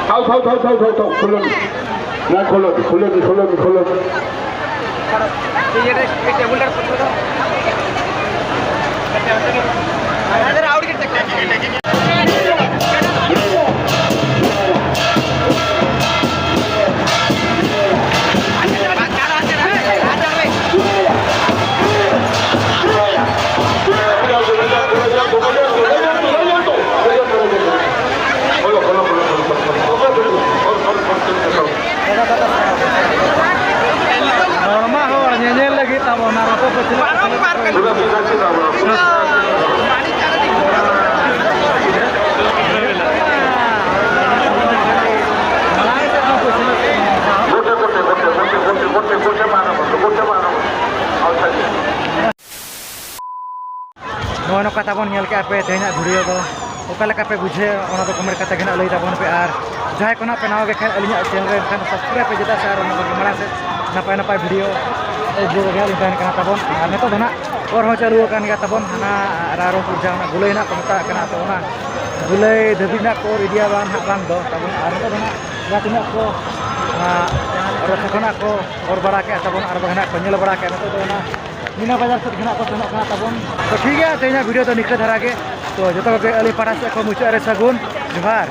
ᱛᱷᱟᱣ, ᱛᱷᱟᱣ, ᱛᱷᱟᱣ, ᱛᱷᱟᱣ, ᱛᱷᱟᱣ, ᱛᱷᱟᱣ, ᱠᱷᱩᱞᱟᱹᱣ᱾ ᱱᱟ, ᱠᱷᱩᱞᱟᱹᱣ, ᱠᱷᱩᱞᱟᱹᱣ, ᱠᱷᱩᱞᱟᱹᱣ, ᱠᱷᱩᱞᱟᱹᱣ᱾ ᱦᱚᱲᱢᱟ ᱦᱚᱲ ᱧᱮᱧᱮᱞ ᱞᱟᱹᱜᱤᱫ ᱛᱟᱵᱚᱱ ᱟᱨ ᱟᱠᱚ ᱠᱚ ᱪᱮᱫᱟᱜ ᱠᱚ ᱥᱮᱞᱮᱫ ᱠᱟᱱᱟ? ᱢᱟᱲᱟᱝ ᱥᱮᱫ ᱠᱷᱚᱱ ᱠᱚ ᱥᱮᱞᱮᱫ ᱠᱟᱱᱟ᱾ ᱱᱚᱜᱼᱚᱭ ᱱᱚᱝᱠᱟ ᱛᱟᱵᱚᱱ ᱧᱮᱞ ᱠᱮᱜᱼᱟ ᱯᱮ ᱛᱮᱦᱮᱧᱟᱜ video ᱫᱚ᱾ ᱚᱠᱟ ᱞᱮᱠᱟ ᱯᱮ ᱵᱩᱡᱷᱟᱹᱣ, ᱚᱱᱟ ᱫᱚ comment ᱠᱟᱛᱮ ᱜᱮ ᱱᱟᱜ ᱞᱟᱹᱭ ᱛᱟᱵᱚᱱ ᱯᱮ᱾ ᱟᱨ ᱡᱟᱦᱟᱸᱭ ᱠᱚ ᱱᱟᱜ ᱯᱮ ᱱᱟᱣᱟ ᱜᱮ ᱠᱷᱟᱱ ᱟᱹᱞᱤᱧᱟᱜ channel ᱨᱮ, ᱮᱱᱠᱷᱟᱱ subscribe ᱯᱮ, ᱪᱮᱫᱟᱜ ᱥᱮ ᱟᱨ ᱚᱱᱟ ᱠᱚᱜᱮ ᱢᱟᱲᱟᱝ ᱥᱮᱫ ᱱᱟᱯᱟᱭ ᱱᱟᱯᱟᱭ video ᱟᱹᱜᱩ ᱨᱮᱜᱮ ᱞᱤᱧ ᱛᱟᱦᱮᱱ ᱠᱟᱱᱟ ᱛᱟᱵᱚᱱ᱾ ᱟᱨ ᱱᱤᱛᱚᱜ ᱫᱚ ᱱᱟᱜ ᱯᱚᱨ ᱦᱚᱸ ᱪᱟᱹᱞᱩ ᱟᱠᱟᱱ ᱜᱮᱭᱟ ᱛᱟᱵᱚᱱ, ᱦᱟᱱᱟ ᱨᱟᱭᱨᱚᱝᱯᱩᱨ ᱡᱟᱦᱟᱸ ᱚᱱᱟ ᱜᱩᱞᱟᱹᱭ ᱱᱟᱜ ᱠᱚ ᱢᱮᱛᱟᱜ ᱠᱟᱱᱟ, ᱛᱚ ᱚᱱᱟ ᱜᱩᱞᱟᱹᱭ ᱫᱷᱟᱹᱵᱤᱡ ᱱᱟᱜ ᱠᱚ ᱚᱨ ᱤᱫᱤᱭᱟ ᱵᱟᱝ ᱦᱟᱸᱜ ᱵᱟᱝ ᱫᱚ ᱛᱟᱵᱚᱱ᱾ ᱟᱨ ᱱᱤᱛᱚᱜ ᱫᱚ ᱱᱟᱜ ᱡᱟᱦᱟᱸ ᱛᱤᱱᱟᱹᱜ ᱠᱚ, ᱟᱸ, ᱨᱚᱛᱷᱟ ᱠᱷᱚᱱᱟᱜ ᱠᱚ ᱚᱨ ᱵᱟᱲᱟ ᱠᱮᱜᱼᱟ ᱛᱟᱵᱚᱱ, ᱟᱨ ᱵᱟᱝ ᱱᱟᱜ ᱠᱚ ᱧᱮᱞ ᱵᱟᱲᱟ ᱠᱮᱜᱼᱟ, ᱱᱤᱛᱚᱜ ᱫᱚ ᱚᱱᱟ ᱢᱤᱱᱟ ᱵᱟᱡᱟᱨ ᱥᱮᱫ ᱜᱮ ᱱᱟᱜ ᱠᱚ ᱥᱮᱱᱚᱜ ᱠᱟᱱᱟ ᱛᱟᱵᱚᱱ᱾ ᱛᱚ ᱴᱷᱤᱠ ᱜᱮᱭᱟ, ᱛᱮᱦᱮᱧᱟᱜ video ᱫᱚ ᱱᱤᱝᱠᱟᱹ ᱫᱷᱟᱨᱟ ᱜᱮ᱾ ᱛᱚ ᱡᱚᱛᱚ ᱠᱚᱜᱮ ᱟᱹᱞᱤᱧ ᱯᱟᱦᱴᱟ ᱥᱮᱫ ᱠᱷᱚᱱ ᱢᱩᱪᱟᱹᱫ ᱨᱮ ᱥᱟᱹᱜᱩᱱ ᱡᱚᱦᱟᱨ᱾